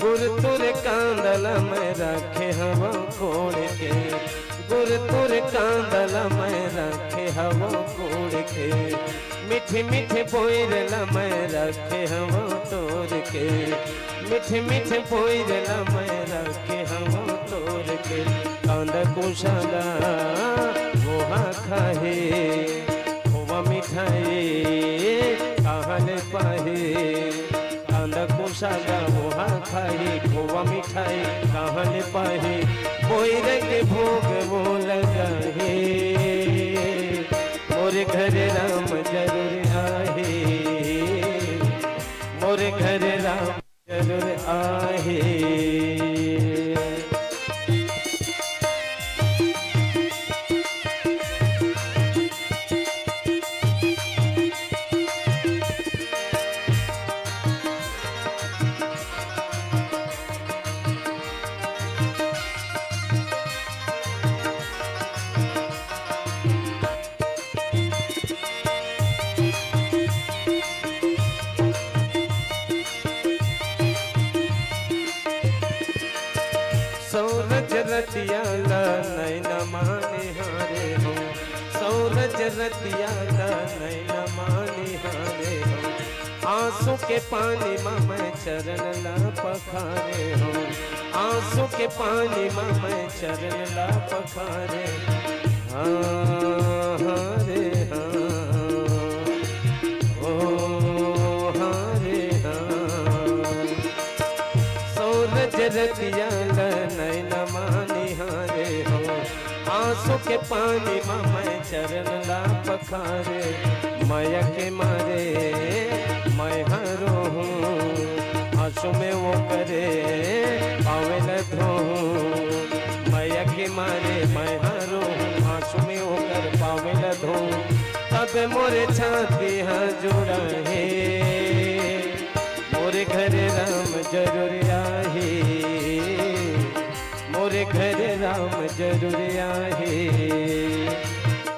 गुर तोर कांद ल मैं रखे हवं कोड़ के, गुर तोर कांद ल मैं रखे हवं कोड़ के। मीठे मीठे बोइर ल मैं रखे हवं तोर के, मीठे मीठे बोइर ल मैं रखे हवं तोर के। कांद कुसा ल ओहा खाही, खोवा मिठाई कहाँ ले पाही? कांद कुसा ल ओहा खाही, खोवा मिठाई कहाँ ले पाही? बोइर के भोग वो लगाही। मोर घर राम जरूर आही। मोर घर राम जरूर आही। सौरज रतिया ला नैन माने हारे हो, सौरज रतिया ला नैन माने हारे हो। आंसू के पानी मा मैं चरण ला पखारे हो, आंसू के पानी मा मैं चरण ला पखारे। हाँ, हाँ रे हाँ, ओ हाँ रे हाँ। सौरज रतिया पानी म मैं चरण ला पखारे, मया के मारे मैं ह रोहूं, आंसू में वो करे पावे ल धोहूं। मया के मारे मैं ह रोहूं, आंसू में वो कर पावे ल धोहूं। तब मोरे छाती ह जुड़ा हे, मोरे घर राम जरूर आही। मोरे घर राम जरूर आहे।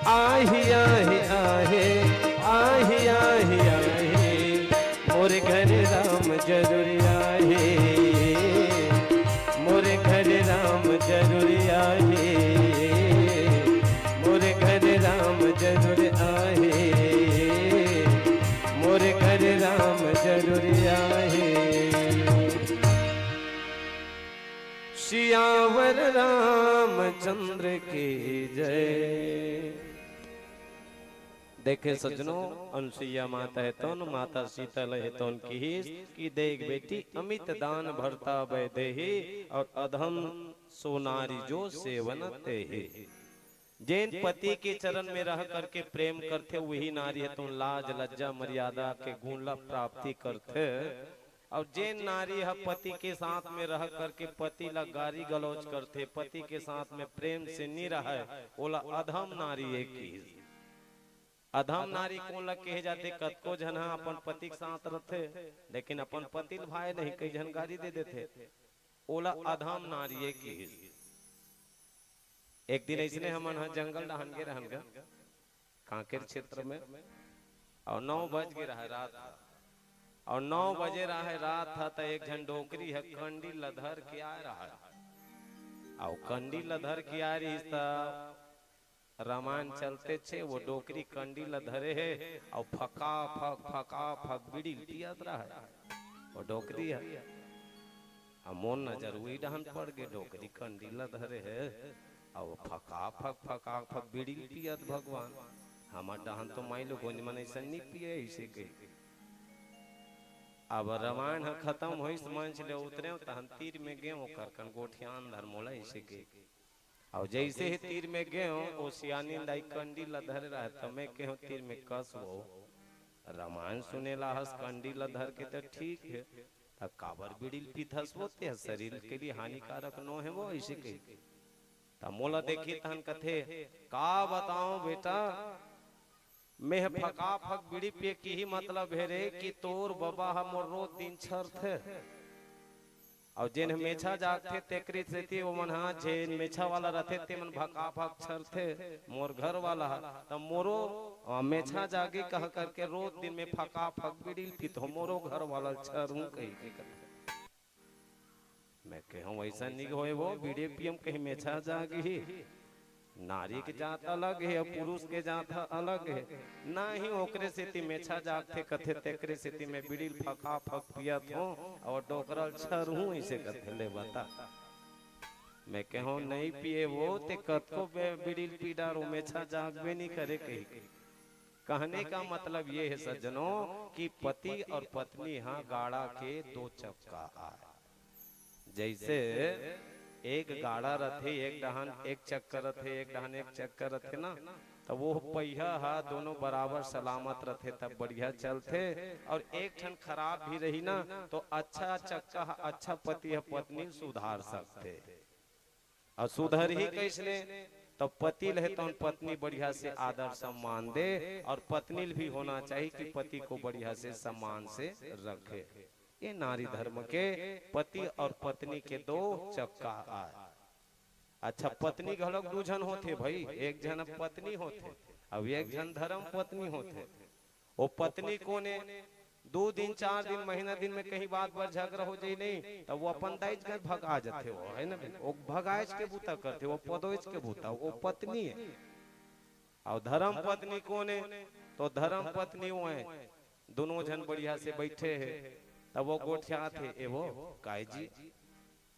आहे, आहे, आहे, आहे, आहे, आहे। मोरे घर राम जरूर आहे। मोरे घर राम जरूर आहे। मोरे घर राम जरूर आहे। मोरे घर राम जरूर आहे। सियावर रामचंद्र की जय। देखे सज्जनों, अनुसुईया माता हे तोन, माता सीता ल हे तोन किहिस कि देख बेटी, अमित दान भरता वैदेही, और अधम सो नारी जो सेवन तेही। जेन पति के चरण में रह करके प्रेम करथे, वही नारी हे तोन लाज लज्जा मर्यादा के गुण ला प्राप्ति करथे। और जेन नारी ह पति के साथ में रह करके पति ला गारी गलौज करथे, पति के साथ में प्रेम से नी रहय, ओला अधम नारी ए किहिस। अधम नारी कोन ला कहे जाथे? कतको झन ह अपन पति के साथ रथे, लेकिन अपन पति ल भाय नहीं, कई झन गारी दे देथे, ओला अधम नारी ए किहिस। एक दिन अइसने हमन ह जंगल डहन गे रहन ग, कांकेर क्षेत्र में, और नौ बज गे रहय रात ह, और नौ बजे रहय रात ह, त एक झन डोकरी ह कंडी ल धर के आय रहय, और कंडी ल धर के आय रहिस, त रामायण चलते छे, वो डोकरी कंडी ल धरे हे, और फका फक, फका फक बीड़ी ल पियत रहय, वो डोकरी ह। अब मोर नजर उही डहन पड़ गे, डोकरी कंडी ल धरे हे, अउ फका फक, फका फक बीड़ी ल पियत, भगवान, हमर डहन तो माई लो गोंज मन अइसन नी पिए, अइसे कहि। अब रामायण ह खतम होइस, मंच ले उतरेंव, तहन तीर में गेंव, ओकर कन गोठियान धर मोला, अइसे कहि। अउ जइसे ही तीर में गेंव, ओ सियानिन दाई कंडी ल धरे रहय, त मैं केहेंव, तीर में कस वो, रामायण सुने ल आहस, कंडी ल धर के त ठीक हे, त काबर बीड़ी ल पीथस वो, ते ह शरीर के लिए हानिकारक नो हे वो, अइसे कहि। त मोला देखही तहन कथे, का बतावंव बेटा, मेंह फका फक बीड़ी पिए के इही मतलब हे रे कि तोर बबा ह मोर रोज दिन छरथे। अउ जेन ह मेछा जागथे, तेकरे सेती ओमन ह, जेन मेछा वाला रथे, तेमन भका भक छरथे। मोर घर वाला ह, त मोरो, अ, मेछा जागे कह करके रोज दिन में फका फक बीड़ी ल पीथों, मोरो घर वाला ल छरहूं कहि के कथे। मैं केहेंव, "वइसन नी होय वो, बीड़ी पियम कहीं मेछा जागही।" नारी के जात अलग हे अउ पुरुष के जात ह अलग हे। नाही, ओकरे सेती मेछा जागथे कथे, तेकरे सेती मैं बीड़ी ल फका फक पियत हों अउ डोकरा ल छरहूं, अइसे कथे। ले बता, मैं केहेंव, "नइ पिए वो, ते कतको बे-, बीड़ी ल पी डार, वो मेछा जागबे नी करे," कहि के। कहने का मतलब ये हे सज्जनों कि पति और पत्नी ह गाड़ा के दो चक्का आय। जइसे एक गाड़ा रथे, एक डहन एक चक्का रथे, एक डहन एक चक्का रथे ना, त वो पहिया ह दोनों बराबर सलामत रथे, तब बढ़िया चलथे। अउ एक ठन खराब भी रही ना, तो अच्छा चक्का ह, अच्छा पति ह पत्नी ल सुधार सकथे। अउ सुधरही कइसने? त पति ल हे तउन पत्नी बढ़िया से आदर सम्मान दे, अउ पत्नी ल भी होना चाहिए कि पति को बढ़िया से सम्मान से रखे। ये नारी धर्म के पति अउ पत्नी के दो चक्का आय। अच्छा, पत्नी घलोक दू झन होथे भई, एक झन पत्नी होथे, अउ एक झन धर्म पत्नी होथे। वो पत्नी कोन ए? दू दिन, चार दिन, महीना दिन में कहीं बात बर झगड़ा हो जाई नहीं, त वो अपन दाईच घर भगा जाथे, वो, हे ना भई? वो भगाएच के बूता करथे, वो पदोएच के बूता, वो पत्नी ए। अउ धर्म पत्नी कोन ए? तो धर्म पत्नी वो ए, दुनों झन बढ़िया से बइठे हे, तब वो गोठियाथे, "ए वो, काय जी,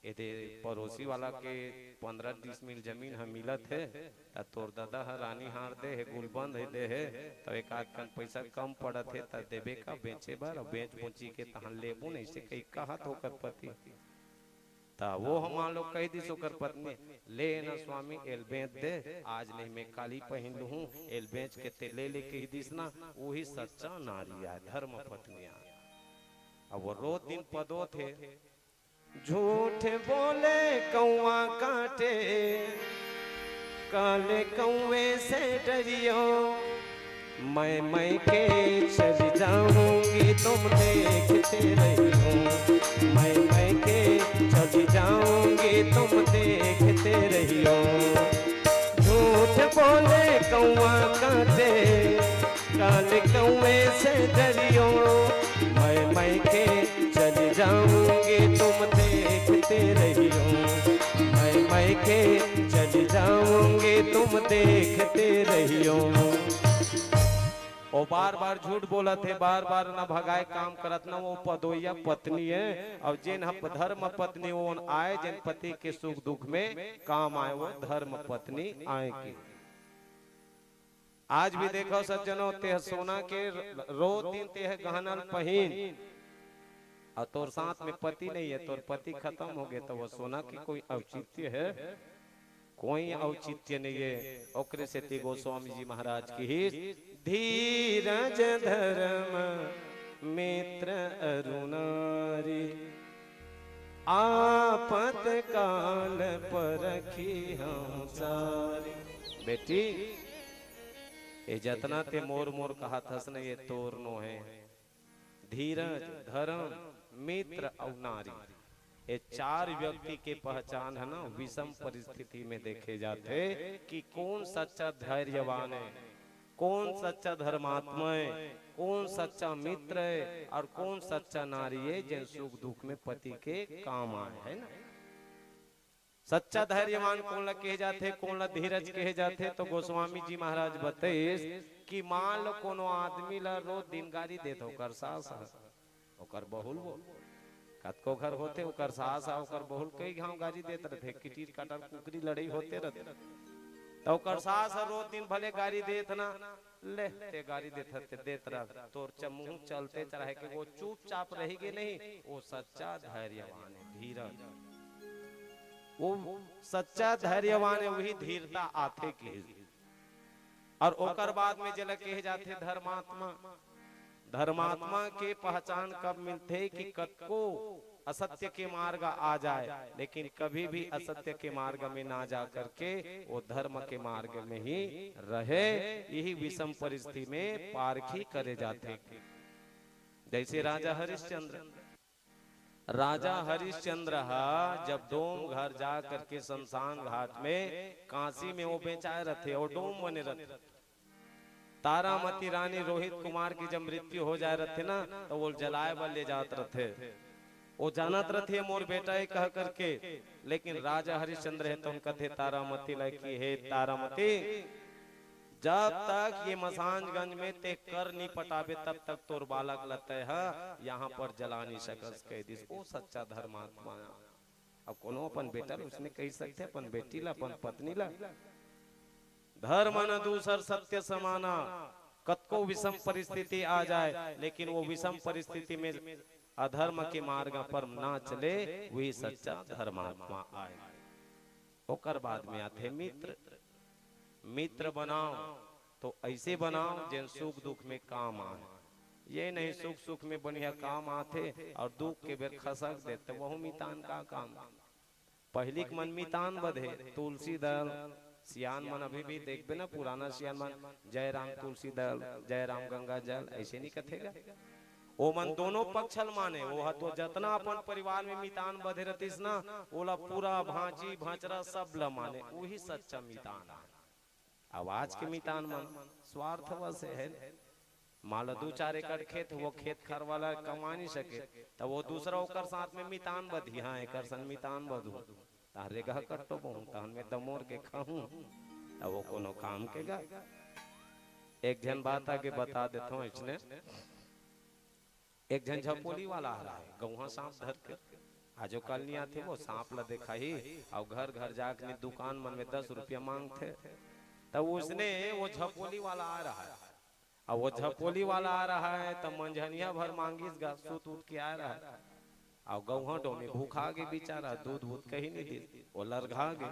एदे पड़ोसी वाला के पंद्रह डिसमिल जमीन ह मिलत हे, त तोर ददा ह रानीहार दे हे, गुलबंद हे दे हे, त एक आध कन पइसा कम पड़त हे, त देबे का बेचे बर? अउ बेच बुची के तहन लेबो न," अइसे कहि कहत ओकर पति। त वो ह मान लो कहि दिस ओकर पत्नी, "ले न स्वामी, एल बेच दे, आज नहीं मैं काली पहिन लूहूं, एल बेच के ते ले ले," कहि दिस ना, वही सच्चा नारी आय, धर्म पत्नी आय। अब वो रोज दिन पदोथे, "झूठ बोले कौआ काटे, काले कौए से डरियो, मैं मैं के चली जाऊंगी तुम देखते रहियो, मैं मैं के चली जाऊंगी तुम देखते रहियो।" झूठ बोले कौआ काटे, काले कौए से डरियो, मैं मैं के चली जाऊंगी तुम देखते रहियो, मैं मैं के चली जाऊंगी तुम देखते रहियो। वो बार बार झूठ बोलत हे, बार बार न भगाए काम करत न, वो पदोइया पत्नी हे। अउ जेन ह धर्म पत्नी ओन आय, जेन पति के सुख दुख में काम आय, वो धर्म पत्नी आय के। आज भी देखो सज्जनों, तेह सोना के रोज दिन तेह गहना ल पहिन, अउ तोर साथ में पति नहीं है, तोर पति खत्म हो गए, तो वो सोना के कोई औचित्य है? कोई औचित्य नहीं है। ओकरे सेती गोस्वामी जी महाराज की ही धीरज धर्म मित्र अरु नारी, आपत काल परखी हम सारी। बेटी, ये जतना ते मोर मोर कहत हस न, ये तोर नो है। धीरज, धर्म, मित्र अउ नारी, ये चार व्यक्ति के पहचान है ना, विषम परिस्थिति में देखे जाथे कि कौन सच्चा धैर्यवान है, कौन सच्चा धर्मात्मा है, कौन सच्चा मित्र है और कौन सच्चा नारी है, जेन सुख दुख में पति के काम आय, है ना। सच्चा धैर्यवान कोन ला कहे जाथे, कोन ला धीरज कहे जाथे? तो गोस्वामी जी महाराज बतइस कि मान लो कोनो आदमी ला रोज दिन गारी देत हो, ओकर सास ह, ओकर बहुल वो, कतको घर होथे, ओकर सास ह, ओकर बहुल कई घांव गारी देत रथे, किटिर काटर कुकरी लड़ई होते रथे। त ओकर सास ह रोज दिन भले गारी देत ना, ले ते गारी देत ह, ते देत रह, तोर च-, मुंह चलते चढ़ाए के वो चुपचाप रही के नहीं, वो सच्चा धैर्यवान है, धीरज। वो सच्चा धैर्यवान है, वही धीरता आथे के। और ओकर बाद में जेला कहे जाथे धर्मात्मा। धर्मात्मा के पहचान कब मिलथे कि कतको असत्य के मार्ग आ जाए, लेकिन कभी भी असत्य के मार्ग में ना जा करके वो धर्म के मार्ग में ही रहे। यही विषम परिस्थिति में पारखी करे जाथे। जैसे राजा हरिश्चंद्र, राजा हरिश्चंद्र हा जब डोम घर जा करके शमशान घाट में, काशी में वो बेचाए रथे और डोम बने रथे, तारामती रानी रोहित कुमार की जब मृत्यु हो जाए रथे ना, तो वो जलाए बर ले जात रथे। वो जानत रथे मोर बेटा है कह करके, लेकिन राजा हरिश्चंद्र है तो उन कथे तारामती ला कि हे तारामती, जब तक ये मसानगंज में ते कर नहीं पटाबे, तब तक तोर बालक ला तय ह यहाँ पर जला नहीं सकस, कह दिस। ओ सच्चा धर्मात्मा। अब कोनो अपन बेटा ला उसने कह सकथे, अपन बेटी ला, अपन पत्नी ला। धर्म न दूसर सत्य समाना। कतको विषम परिस्थिति आ जाए, लेकिन वो विषम परिस्थिति में अधर्म के मार्ग पर ना चले, वही सच्चा धर्मात्मा आय। ओकर बाद में आथे मित्र। मित्र बनाओ तो ऐसे बनाओ जेन सुख दुख में काम आए। ये नहीं सुख सुख में बढ़िया काम आथे और दुख के बेर खसक दे, तो वहू मितान का काम। पहिली के मन मितान बधे, तुलसी दल, सियान मन अभी भी देखबे ना, पुराना सियान मन, "जय राम तुलसी दल, जय राम गंगा जल", ऐसे नहीं कथेगा। ओ मन दोनों पक्ष ल माने, वो ह तो जतना अपन परिवार में मितान बधे रहतिस ना, ओला पूरा भांची भांचरा सब ल माने, वही सच्चा मितान आय। अब आज के मितान मन स्वार्थवश है। मान लो दू चार एकड़ खेत, वो खेत खार वाला कमा नहीं सके, तो वो दूसरा ओकर साथ में मितान बधी, हाँ, एकर संग मितान बधू, तारे गह कट्टो बहु, तहन में दमोर के खाहूं, तब वो कोनो काम के गा। एक झन बात आगे बता देता हूँ इसने। एक झन झपोली वाला आ रहा है, गौहा सांप धर के। आजो काल नहीं आथे, वो सांप ला देखाही, और घर घर जाके दुकान मन में दस रुपया मांगथे। तब उसने, वो झपोली वाला आ रहा है, अब वो झपोली वाला आ रहा है, तब मंझनिया भर मांगिस गा, सूत उठ के आ रहा है। अउ गौहा डोमी भूखा गे बिचारा, दूध वूध कहीं नहीं दिस, वो लरघा गे।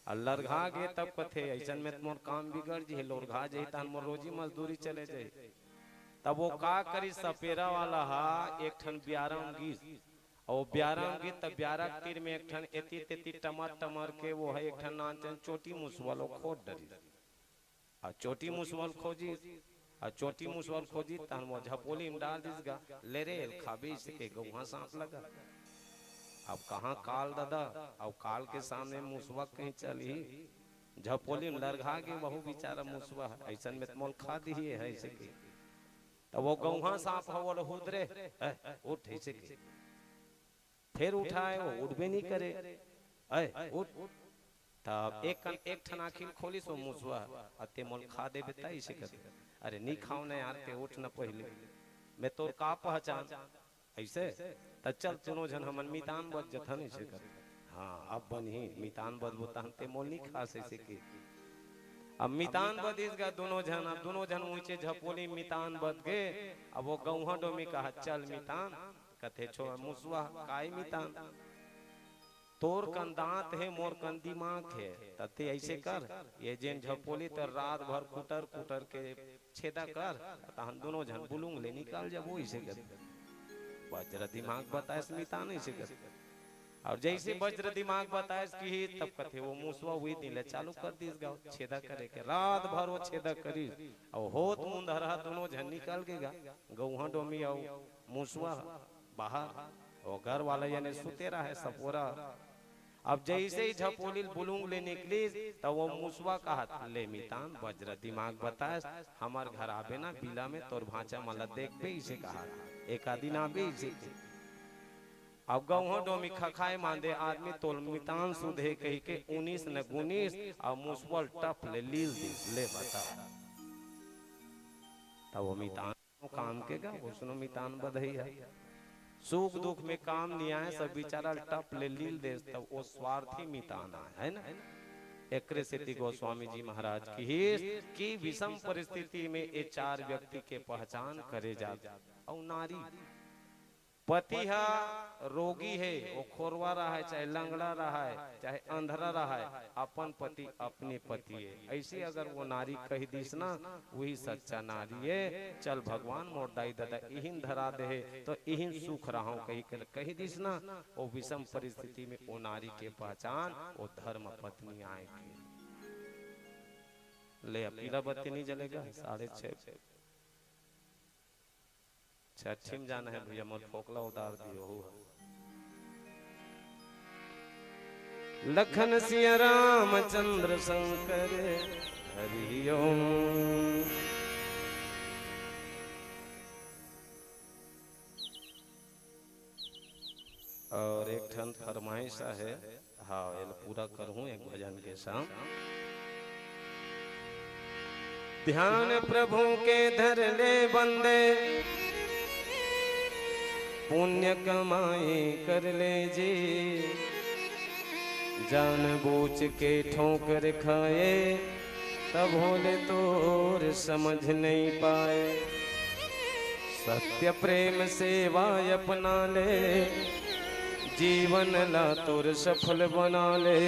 अउ लरघा गे तब कथे, "अइसन में त मोर काम बिगड़ जही, लोरघा जही, तहन मोर रोजी मजदूरी चले जही।" तब वो का करिस, सपेरा वाला हा एक ठन बियारा म गिस, अउ वो बियारा म गिस त बियारा के तीर में एक ठन एती तेती टमर टमर के वो है एक ठन नानचन चोटी मुसवा ल खोद डरिस। अउ चोटी मुसवा ल खोजिस, अउ चोटी मुसवा ल खोजिस, तहन वो झपोली म डाल दिस गा, "ले रे, एल खाबे, अइसे के गौहा सांप लगा।" अब कहाँ काल दादा, अउ काल के सामने मुसवा कहीं चलही, झपोली म लरघा गे वहू बिचारा मुसवा ह, "अइसन में त मोल खा दिही है," अइसे के। त वो गौहा सांप ह, वो ल हुदरे, "ए, उठ," अइसे के। फेर उठाए, वो उठबे नहीं करे। "ए, उठ।" तब एक कन, एक ठन आँखी ल खोलिस वो मुसवा, "अ ते मोल खा देबे त?" अइसे कर। "अरे, नहीं खाव न यार, ते उठ न पहिले। मैं तोर का पहचान?" "अइसे? त चल, दुनों झन हमन मितान बद जथन," अइसे कर। "हाँ, अब बनही, मितान बदबो तहन ते मोल नहीं खास," अइसे के। अब मितान बदिस गा दुनों झन, अब दुनों झन उइचे झपोली मितान बद गे। अब वो गौहा डोमी कहा, "चल मितान।" कथे, "छो मुसवा, काय मितान? तोर कन दांत हे, मोर कन दिमाग हे, त ते अइसे कर, ये जेन झपोली त रात भर कुटर कुटर के छेदा कर, तहन दुनों झन बुलुंग ले निकल जाबो," अइसे कर। वज्र दिमाग बताइस मितान, अइसे कर। अउ जइसे वज्र दिमाग बताइस कि तब कथे वो मुसवा उही दिन ले चालू कर दिस गा छेदा करे के। रात भर वो छेदा करिस, अउ होत मुंधरहा दुनों झन निकल गे गा, गौहा डोमी अउ मुसवा बाहर, वो घर वाला यानी सुते रहे सपोरा। अब जइसे ही झपोली ल बुलुंग ले निकलिस, त वो मुसवा कहत, "ले मितान, वज्र दिमाग बताइस, हमर घर आबे ना बिला में, तोर भांचा मन ल देखबे," अइसे कहत, "एका दिन आबे," अइसे के। अब गौहा डोमी खखाए मांदे आदमी तोल मितान सुधे कहिके उनिस न गुनिस, अउ मुसवा ल टप ले लील दिस, "ले बता।" तब वो मितान काम के गा, वइसनो मितान बदही है। सुख दुख में काम नहीं आए, सब बिचारा ल टप ले लील देस, तब वो स्वार्थी मितान आए, है ना? एकरे सेती गोस्वामी जी महाराज कहिस कि विषम परिस्थिति में ये चार व्यक्ति के पहचान करे जात। अउ नारी, पति हा रोगी हे, वो खोरवा रहय, चाहे लंगड़ा रहय, चाहे अंधरा रहय, अपन पति अपने पति हे। अइसे अगर वो नारी कहि दिस ना, उही सच्चा नारी हे, "चल भगवान, मोर दाई ददा इहिन धरा दे हे, त इहिन सुख रहंव," कहिके कहि दिस ना, वो विषम परिस्थिति में वो नारी के पहचान वो धर्म पत्नी आय के। ले, अब पीला बत्ती नहीं जलेगा, साढ़े छह। छठी में जाना है भैया, मोर फोकला उतार दियो हो। लखन सिया रामचंद्र शंकर हरि ओम। अउ एक ठन फरमाइश आहे, हाँ, एला पूरा करहूँ एक भजन के साथ। ध्यान प्रभु के धर ले बंदे, पुण्य कमाई कर ले जी। जान बूझ के ठोकर खाए, तब होले तोर समझ नहीं पाए। सत्य प्रेम सेवा अपना ले, जीवन ला तोर सफल बना ले।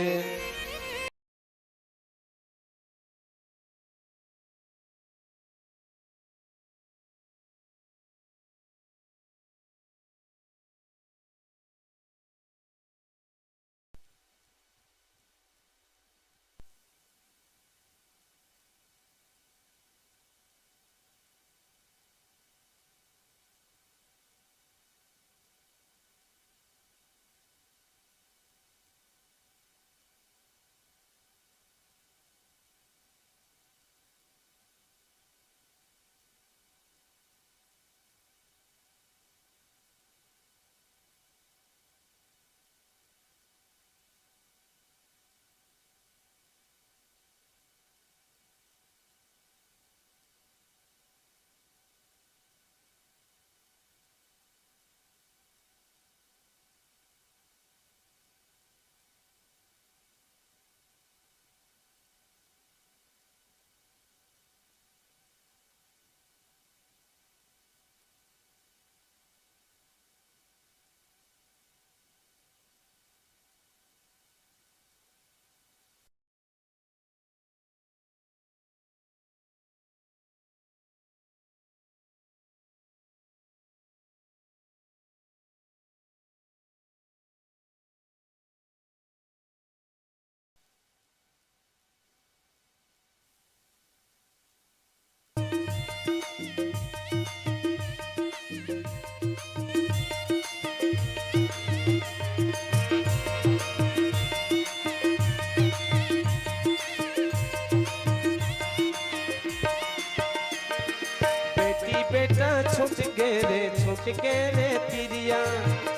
बेटा छूट गे रे, छूट गे रे तिरिया,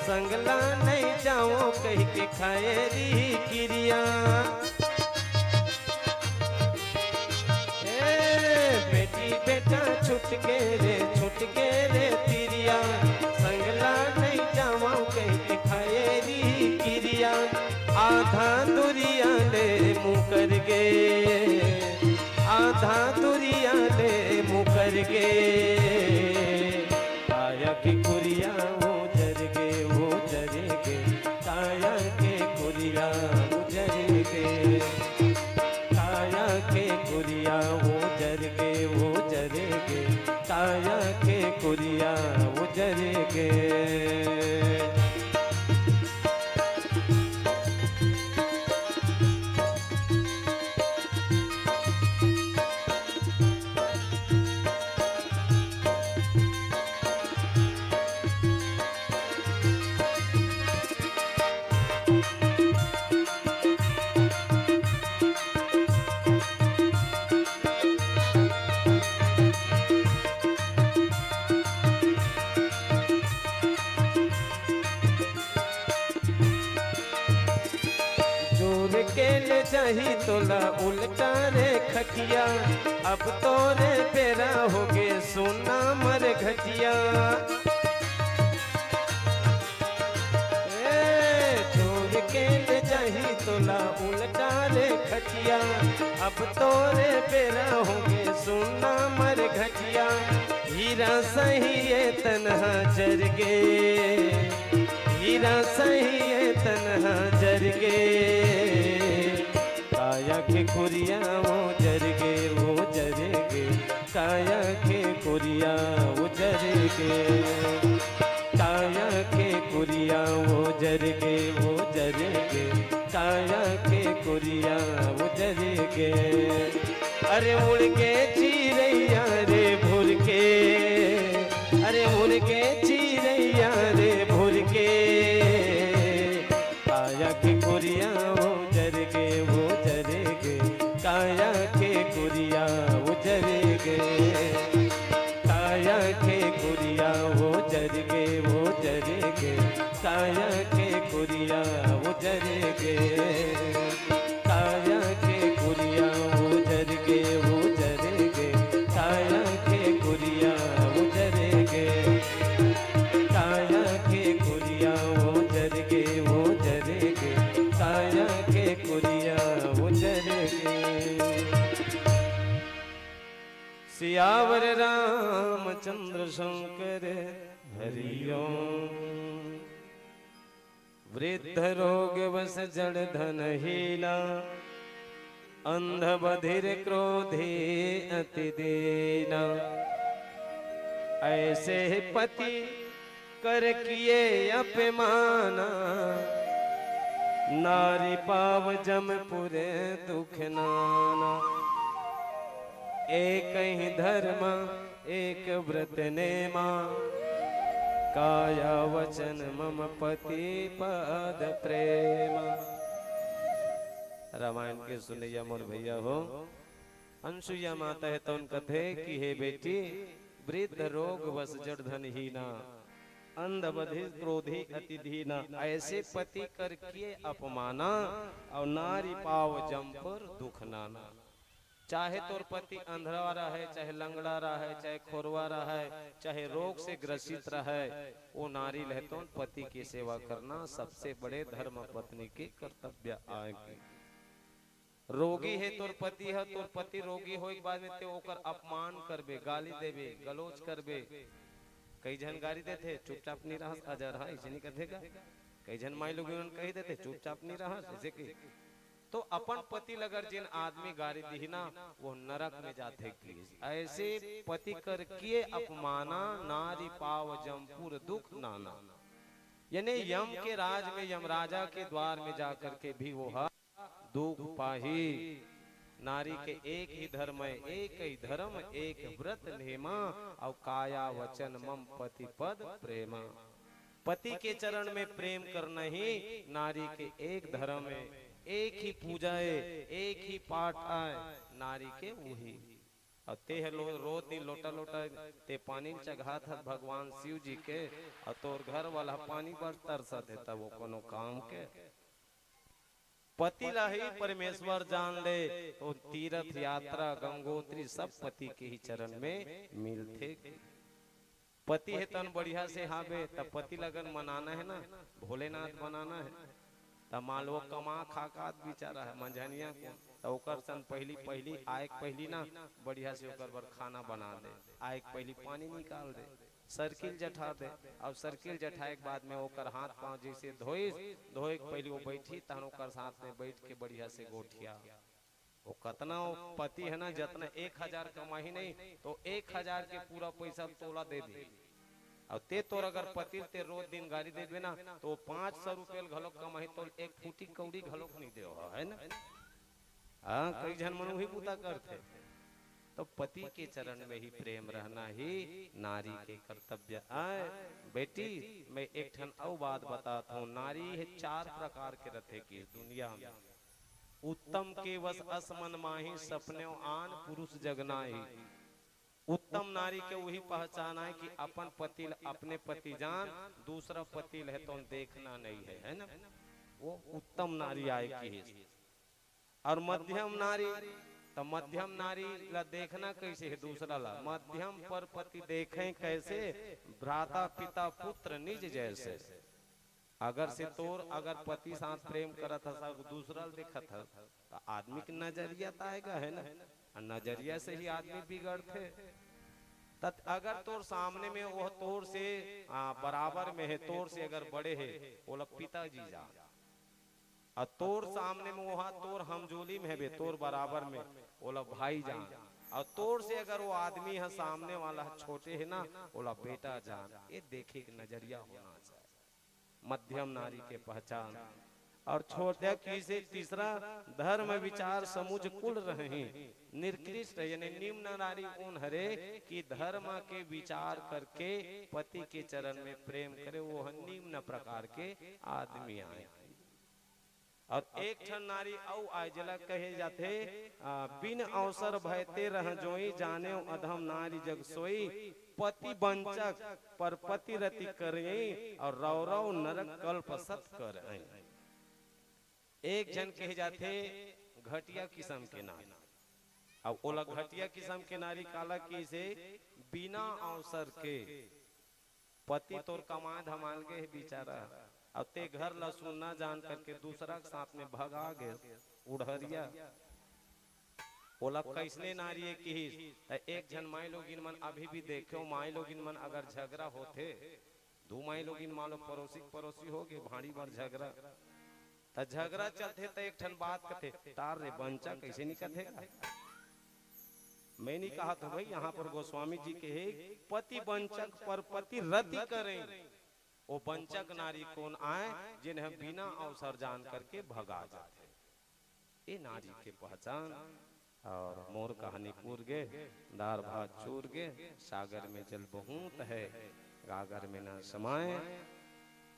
संगला नहीं जाओ कह के खाए री किरिया। ए बेटी बेटा छूट गे रे, छूट गे रे तिरिया, संगला नहीं जाओ कह के खाए री किरिया। आधा दुरिया ले मुकर गे, आधा दुरिया ले मुकर गे। काया के कुरिया उजर गे, उजर गे। काया के कुरिया उजर गे। काया के कुरिया उजर गे, उजर गे। काया के कुरिया उजर गे। जोर के ले जाही तोला उल्टा रे खटिया, अब तोरे बेरा होगे सोना मर घटिया। ए, जोर के ले जाही तोला उल्टा रे खटिया, अब तोरे बेरा होगे सोना मर घटिया। हीरा सही ये तनहा जर गे, हीरा सही ये तनहा जर गे। काया के कुरिया उजर गे, उजर गे। काया के कुरिया उजर गे। काया के कुरिया उजर गे, उजर गे। काया के कुरिया उजर गे। अरे उड़ के चिरैया रे भुर के, अरे उड़ के चिरैया रे भुर के। काया के कुरिया उजर गे, उजर गे। काया के कुरिया उजर गे। काया के कुरिया उजर गे, उजर गे। काया के कुरिया उजर गे। काया के कुरिया उजर गे, उजर गे। काया के कुरिया उजर गे। काया के कुरिया उजर गे, उजर गे। काया के कुरिया उजर गे। सियावर रामचंद्र शंकर हरिओम। वृद्ध रोग वस जड़ धन हीना, अंध बधिर क्रोधी अति दीना। ऐसे पति कर किए अपमाना, नारी पाव जमपुर दुख नाना। एक ही धर्म एक व्रत नेमा, काया वचन मम पति पद प्रेमा। रामायण के सुनैया मोर भैया हो, अनसुईया माता हे तौन कथे कि हे बेटी, वृद्ध रोग वस जड़ धन हीना, अंध बधिर क्रोधी अति दीना, ऐसे पति कर किए अपमाना, और नारी पाव जमपुर दुख नाना। चाहे तोर पति अंधरा रहे, चाहे लंगड़ा रहे, चाहे खोरवा रहे, चाहे रोग से ग्रसित रहे, वो नारी ल हे तौन पति के सेवा करना सबसे बड़े धर्म पत्नी के कर्तव्य आय। रोगी हे तोर पति ह, तोर पति रोगी होए के बाद में ते ओकर अपमान करबे, गाली देबे, गलोच करबे। कई झन गाली देथे, "चुपचाप नहीं रहस, अजर हा," ऐसे नहीं कथे का? कई झन माई लोग उन्होंने कही देथे, "चुपचाप नहीं रहस," ऐसे की। तो अपन पति ल अगर जेन आदमी गारी दिही ना, वो नरक में जाथे की। ऐसे पति कर किए अपमाना, नारी पाव जमपुर दुख नाना। यानी यम के राज में, यमराजा के द्वार में जा करके भी वो ह दुख पाही। नारी के एक ही धर्म है, एक ही धर्म, एक व्रत नेमा, और काया वचन मम पति पद प्रेमा। पति के चरण में प्रेम करना ही नारी के एक धर्म है, एक ही पूजा है, एक ही पाठ आय नारी के, वही। अउ ते ह लो-, रोज दिन लोटा लोटा ते पानी ल चघात हस भगवान शिव जी के, अउ तोर घर वाला ह पानी बर तरसत हे, तब वो कोनो काम के? पति ला ही परमेश्वर जान ले, तो तीर्थ यात्रा गंगोत्री सब पति के ही चरण में मिलथे। पति हे तन बढ़िया से हावे, त पति लगन मनाना हे ना, भोलेनाथ बनाना हे। त मान लो, वो कमा खा खात बिचारा हे, मंझनिया को, त ओकर सन पहली, पहली आए के पहली ना, बढ़िया से ओकर बर खाना बना दे, आए के पहली पानी निकाल दे, सरकिल जठा दे। अब सरकिल जठाए के बाद में ओकर हाथ पांव जैसे धोइस, धोए के पहली वो बैठी, तहन ओकर साथ में बैठ के बढ़िया से गोठिया। वो कतना, वो पति हे ना, जतना एक हजार कमाही नहीं, तो एक हजार के पूरा पैसा तोला दे दे। अउ ते तोर अगर पति ल ते रोज दिन गारी देबे ना, तो वो पांच सौ रुपया ल घलोक कमाही, तो एक फूटी कौड़ी घलोक नहीं देव, हे ना? हाँ, कई झन मन उही बूता करथे। तो पति के चरण में ही प्रेम रहना ही नारी के कर्तव्य आय। बेटी, मैं एक ठन अउ बात बतात हूँ, नारी हे चार प्रकार के रथे कि दुनिया में। उत्तम के वस अस मन माही, सपने आन पुरुष जग नाही। उत्तम नारी के वही पहचान आय कि अपन पति ल अपने पति जान, दूसरा पति ल हे तो देखना नहीं है, है ना? वो उत्तम नारी आय किहिस। और मध्यम नारी, तो मध्यम नारी ला देखना कैसे है दूसरा ला? मध्यम पर पति देखें कैसे, भ्राता पिता पुत्र निज जैसे। अगर से तोर अगर पति साथ प्रेम करत हस अउ दूसरा ल देखत हस, त आदमी के नजरिया त आएगा, है ना? आ नजरिया से ही आदमी बिगड़थे। त अगर तोर सामने में वो तोर से, आ, बराबर में है, तोर से अगर बड़े है, ओला पिताजी जान। अउ तोर सामने में वो तोर हमजोली में हवे, तोर बराबर में, ओला भाई जान। अउ तोर से अगर वो आदमी ह सामने वाला ह छोटे है ना, ओला बेटा जान। ये देखे के नजरिया होना चाहिए। मध्यम नारी के पहचान। और छोटे की से तीसरा, धर्म विचार समुझ कुल रही। निकृष्ट यानी निम्न नारी कौन हरे कि धर्म के विचार करके पति के चरण में प्रेम करे, वो ह निम्न प्रकार के आदमी आय। और एक ठन नारी अउ आय, जेला कहे जाथे, आ, बिन अवसर भय ते रह जोई, जानेव अधम नारी जग सोई। पति वंचक पर पति रति करई, और रौ रौ नरक कल्प सत करई। एक झन कहे जाथे घटिया किसम के नारी। अब ओला घटिया किसम के नारी काला कहिसे? बिना अवसर के पति तोर कमाए धमाए ल गे हे बिचारा, अउ ते घर ला सुनना जान करके दूसरा के साथ में भगा गे उड़हरिया। ओला कइसने नारी ए किहिस, त एक झन माई लोगिन मन अभी भी देखेव, माई लोगिन मन अगर झगरा होथे, दू माई लोगिन मान लो पड़ोसी के पड़ोसी हो गे, भांड़ी बर झगरा, त झगरा चलथे त एक ठन बात कथे, "तार रे बंचा कइसे नी कथे गा?" मैं नी कहत हंव भई, यहाँ पर गोस्वामी जी कहे, "पति बंचक पर पति रति करें।" ओ बंचक नारी कोन आय, जेन ह बिना अवसर जान करके भगा जाथे। ए नारी के पहचान। और मोर कहानी पूर गे, दार भात चूर गे, सागर में जल बहुत है, गागर में ना समाए।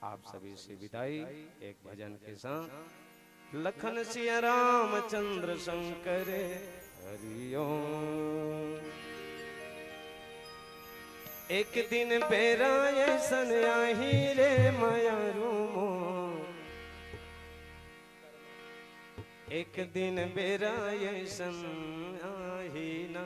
आप सभी से विदाई एक भजन के साथ। लखन सिया रामचंद्र शंकर हरिओम। एक दिन बेरा ऐसन आही रे मयारू मोर, एक दिन बेरा ऐसन आही ना।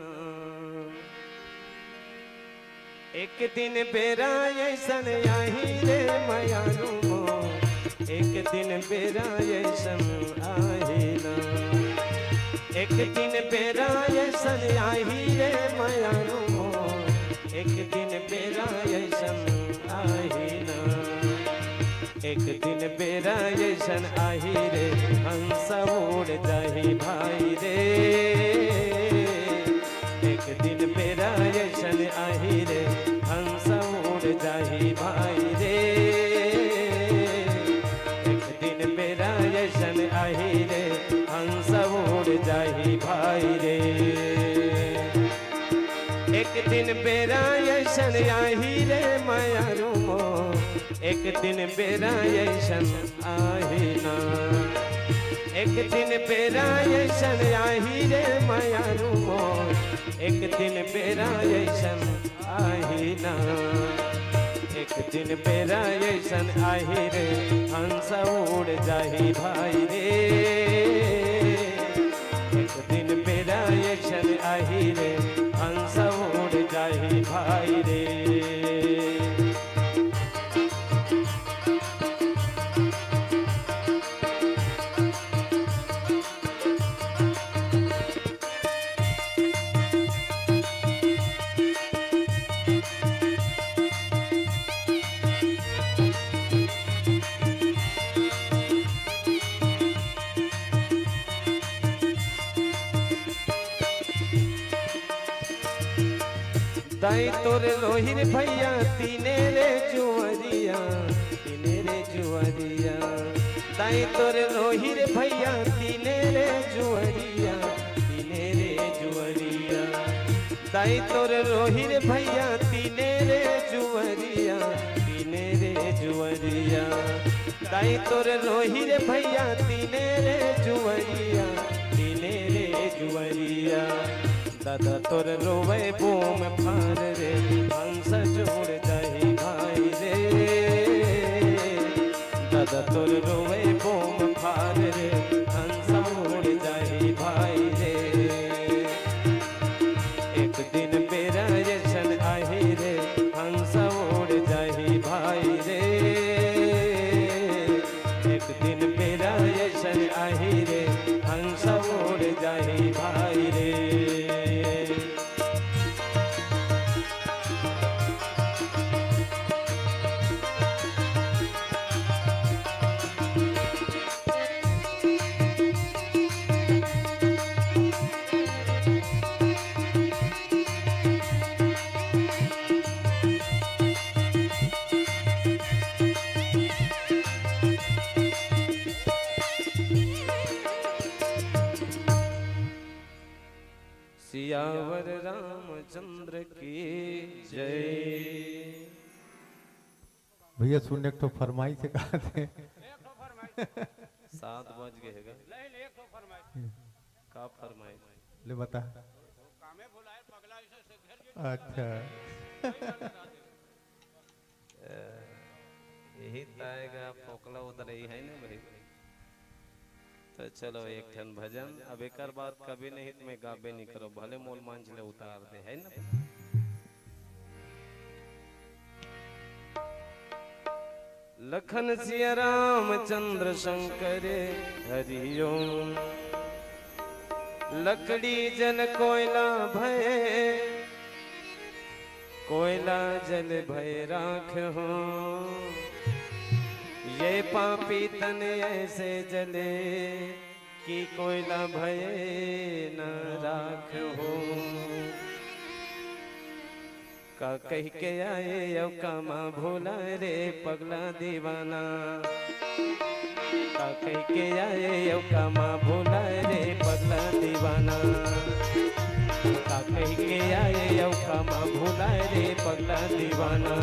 एक दिन बेरा ऐसन आही रे मयारू मोर, एक दिन बेरा ऐसन आही ना। एक दिन बेरा ऐसन आही रे मयारू मोर, एक दिन बेरा ऐसन आही ना। एक दिन बेरा ऐसन आही रे, हंस उड़ जाही भाई रे। एक दिन बेरा ऐसन आही रे, हंस उड़ जाही भाई रे। एक दिन बेरा ऐसन आही रे, हंस उड़ जाही भाई रे। एक दिन बेरा ऐसन आही रे मयारू मोर, एक दिन बेरा ऐसन आही ना। एक दिन बेरा अइसन आही रे मयारू मोर, एक दिन बेरा अइसन आही ना। एक दिन बेरा अइसन आही रे, हंस उड़ जाही भाई रे। एक दिन बेरा अइसन आही रे, हंस उड़ जाही भाई रे। दाई तोर रोहिर भैया तीने रे जुअरिया, तीने रे जुअरिया। दाई तोर रोहिर भैया तीने रे जुअरिया, तीने रे जुअरिया। दाई तोर रोहिर भैया तीने रे जुअरिया, तीने रे जुअरिया। दाई तोर रोहिर भैया तीने रे जुअरिया, तीने रे जुअरिया। दादा तोर रोवे बोम फार रे, हंस उड़ जाही भाई रे। दादा तोर रोवे बोम फार रे, हंस उड़ जाही भाई रे। एक दिन बेरा अइसन आही रे, हंस उड़ जाही भाई रे। एक दिन बेरा अइसन आही रे, हंस उड़ जाही भाई रे। सियावर रामचंद्र की जय। भैया सुन, एक ठो फरमाइश हे, कहा थे। सात बज गए हे गा। का फरमाइश? ले बता। अच्छा। यही ताएगा फोकला उतरई हे ना भाई। तो चलो एक ठन भजन, अब एकर बाद कभी नहीं तो मैं गाबे नहीं करो, भले मोल मंच ले उतार दे, है ना? लखन सिया रामचंद्र शंकर हरिओम। लकड़ी जल कोयला भय, कोयला जल भय राख हो। ये पापी तन ऐसे जले कि कोयला भय न राख हो। का कहि के आए अउ कामा भूला रे पगला दीवाना। का कहि के आए अउ कामा भूला रे पगला दीवाना। का कहि के आए अउ कामा भूला रे पगला दीवाना।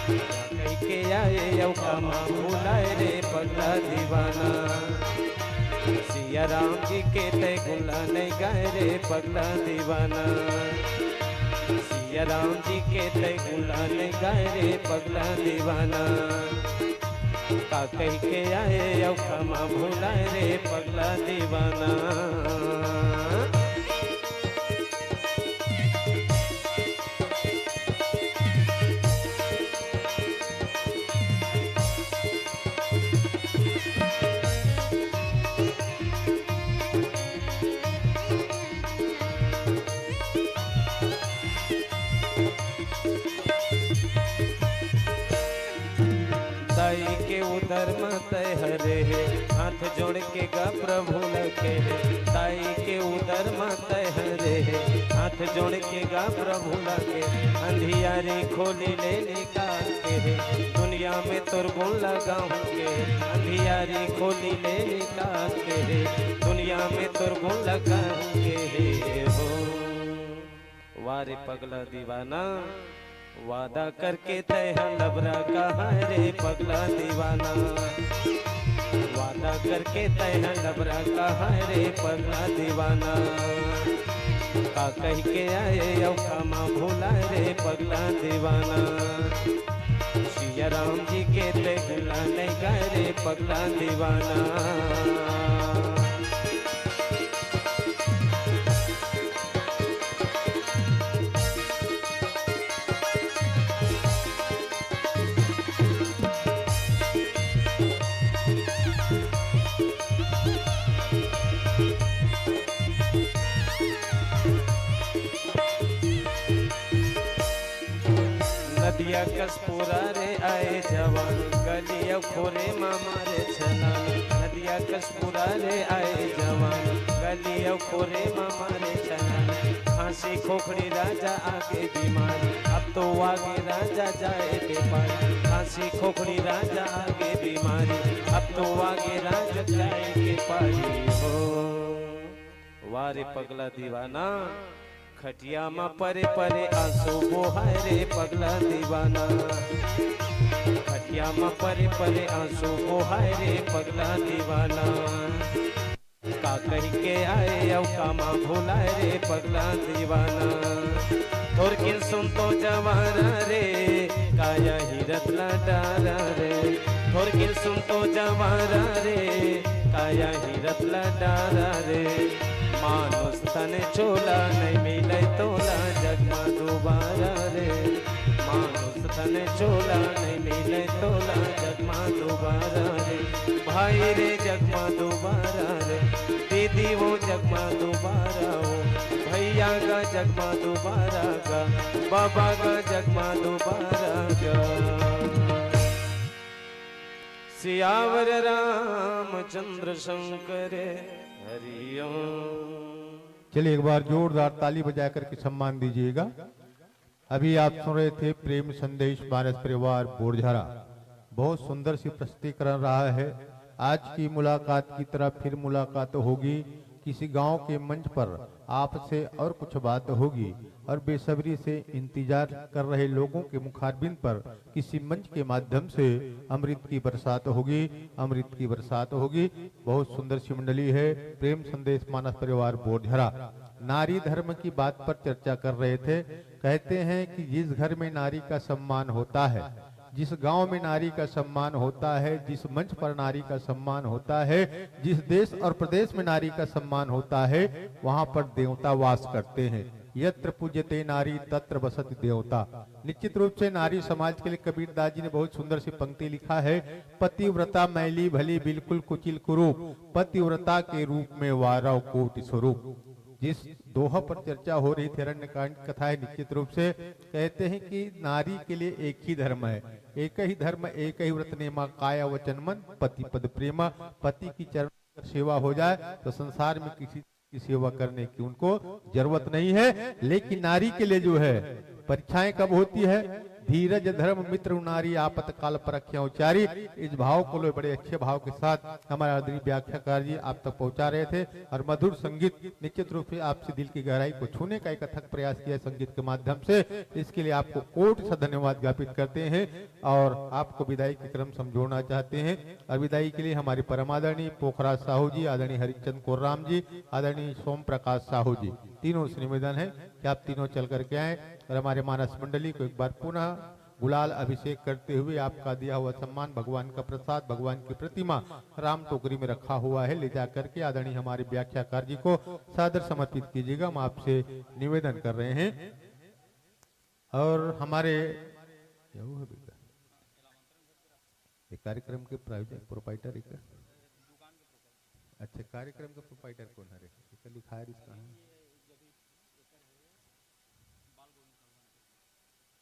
का कहि के आए अउ कामा भूला रे पगला दीवाना। सिया राम जी के तै गुला नहीं गाए रे पगला दीवाना। सिया राम जी के तै गुला नहीं गाए रे पगला दीवाना। का कहि के आए अउ कामा भूला रे पगला दीवाना। दाई के उदर म तै हरे हे, हाथ जोड़ के गा प्रभु ल कहे। दाई के उदर म तै हरे हे, हाथ जोड़ के गा प्रभु ल कहे। अंधियारी खोली ले निकाल के हे, दुनिया में तोर गुण लगाऊं के। अंधियारी खोली ले निकाल के हे, दुनिया में तोर गुण लगाऊं के हे हो। वाह रे पगला दीवाना, वादा करके तै ह लबरा कहा रे पगला दीवाना। वादा ता करके तैं ह लबरा कहा रे पगला दीवाना। का कह के आए अउ कामा भुला रे पगला दीवाना। सिया राम जी के तैं गुला नहीं गा रे पगला दीवाना। नदिया कस पूरा रे आए जवान, गली अउ खोरे मा मारे छलांग। नदिया कस पूरा रे आए जवान, गली अउ खोरे मा मारे छलांग। खांसी खोखड़ी राजा आगे बीमारी, अब तो आगे राजा जाए बेपारी। खांसी खोखड़ी राजा आगे बीमारी, अब तो आगे राजा जाए बेपारी हो। वाह रे पगला दीवाना, खटिया म परे परे आंसू बोहाय रे पगला दीवाना। खटिया म परे परे आंसू बोहाय रे पगला दीवाना। का कह के आए अउ कामा भुलाय रे पगला दीवाना। थोरकिन सुन तो जवारा रे, काया ही रतला डारा रे। थोरकिन सुन तो जवारा रे, काया ही रतला डारा रे। मानुष तन चोला नहीं मिले तोला जगमा दोबारा रे। मानुष तन चोला नहीं मिले तोला जगमा दोबारा रे। भाई रे जगमा दोबारा रे। दीदी वो जगमा दोबारा हो। भैया गा जगमा दोबारा गा। बाबा गा जगमा दोबारा गा। सियावर रामचंद्र शंकर हरिओम। चलिए, एक बार जोरदार ताली बजा करके सम्मान दीजिएगा। अभी आप सुन रहे थे प्रेम संदेश मानस परिवार बोरझारा। बहुत सुंदर सी प्रस्तुतिकरण रहा है। आज की मुलाकात की तरह फिर मुलाकात होगी किसी गांव के मंच पर, आपसे और कुछ बात होगी और बेसब्री से इंतजार कर रहे लोगों के मुखारबिंद पर किसी मंच के माध्यम से अमृत की बरसात होगी, अमृत की बरसात होगी। बहुत सुंदर सी मंडली है, प्रेम संदेश मानस परिवार बोरझरा। नारी धर्म की बात पर चर्चा कर रहे थे। कहते हैं कि जिस घर में नारी का सम्मान होता है, जिस गांव में नारी का सम्मान होता है, जिस मंच पर नारी का सम्मान होता है, जिस देश और प्रदेश में नारी का सम्मान होता है, वहां पर देवता वास करते हैं। यत्र पूज्यते नारी तत्र वसति देवता। निश्चित रूप से नारी समाज के लिए कबीरदास जी ने बहुत सुंदर सी पंक्ति लिखा है, पतिव्रता मैली भली बिल्कुल कुचिल कुरूप, पतिव्रता के रूप में वारव कोटि स्वरूप। जिस दोहा पर चर्चा हो रही थी, अरण्यकांड कथा है, निश्चित रूप से कहते हैं कि नारी के लिए एक ही धर्म है, एक ही धर्म, एक ही व्रत नेमा, काया वचन मन, पति पद प्रेमा। पति की चरण अगर सेवा हो जाए तो संसार में किसी की सेवा करने की उनको जरूरत नहीं है। लेकिन नारी के लिए जो है, परीक्षाएं कब होती है? धीरज धर्म मित्र नारी आपत काल परख्या उचारी। इस भाव को लो, बड़े अच्छे भाव के साथ हमारे आदरणीय व्याख्याकार जी आप तक पहुंचा रहे थे और मधुर संगीत निश्चित रूप से आपसे दिल की गहराई को छूने का एक अथक प्रयास किया संगीत के माध्यम से। इसके लिए आपको कोटि सा धन्यवाद ज्ञापित करते हैं और आपको विदाई के क्रम समझोना चाहते हैं। और विदाई के लिए हमारे परम आदरणीय पोखराज साहू जी, आदरणीय हरिचंद कोर्राम जी, आदरणीय सोम प्रकाश साहू जी, तीनों से निवेदन है कि आप तीनों चल करके आए और हमारे मानस मंडली को एक बार पुनः गुलाल अभिषेक करते हुए आपका दिया हुआ सम्मान, भगवान का प्रसाद, भगवान की प्रतिमा राम टोकरी में रखा हुआ है, ले जा करके आदरणीय हमारे व्याख्याकार जी को सादर समर्पित कीजिएगा, हम आपसे निवेदन कर रहे हैं। और हमारे क्या हुआ बेटा? ये कार्यक्रम के प्रायोजक प्रोपाइटर एक, अच्छा, कार्यक्रम का प्रोपाइटर कौन है रे? एक लिखा है इसका।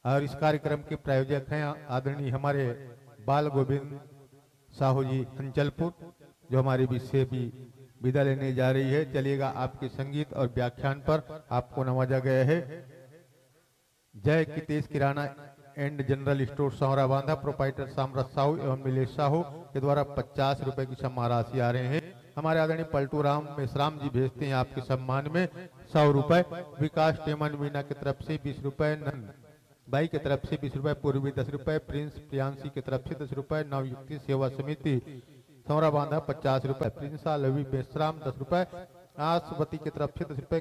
और इस कार्यक्रम के प्रायोजक हैं आदरणीय हमारे बाल गोविंद साहू जी हंचलपुर, जो हमारे बीच से भी विदा लेने जा रही है। चलिएगा, आपके संगीत और व्याख्यान पर आपको नवाजा गया है। जय कितेश किराना एंड जनरल स्टोर, सौरा बांधा, प्रोपाइटर सामरथ साहू एवं मिलेश साहू के द्वारा पचास रुपए की सम्मान राशि आ रहे हैं। हमारे आदरणीय पलटू राम मेश्राम जी भेजते हैं आपके सम्मान में सौ रुपए। विकास टेमन मीना की तरफ से बीस रुपए, नंद बाई की तरफ से बीस रुपए, पूर्वी दस रुपए, प्रिंस प्रियांशी की तरफ से दस रुपए, नवयुक्ति सेवा समिति समरा बांधा पचास रुपए, प्रिंसा लवी मेश्राम दस रुपए, आसपति के तरफ से दस रुपए,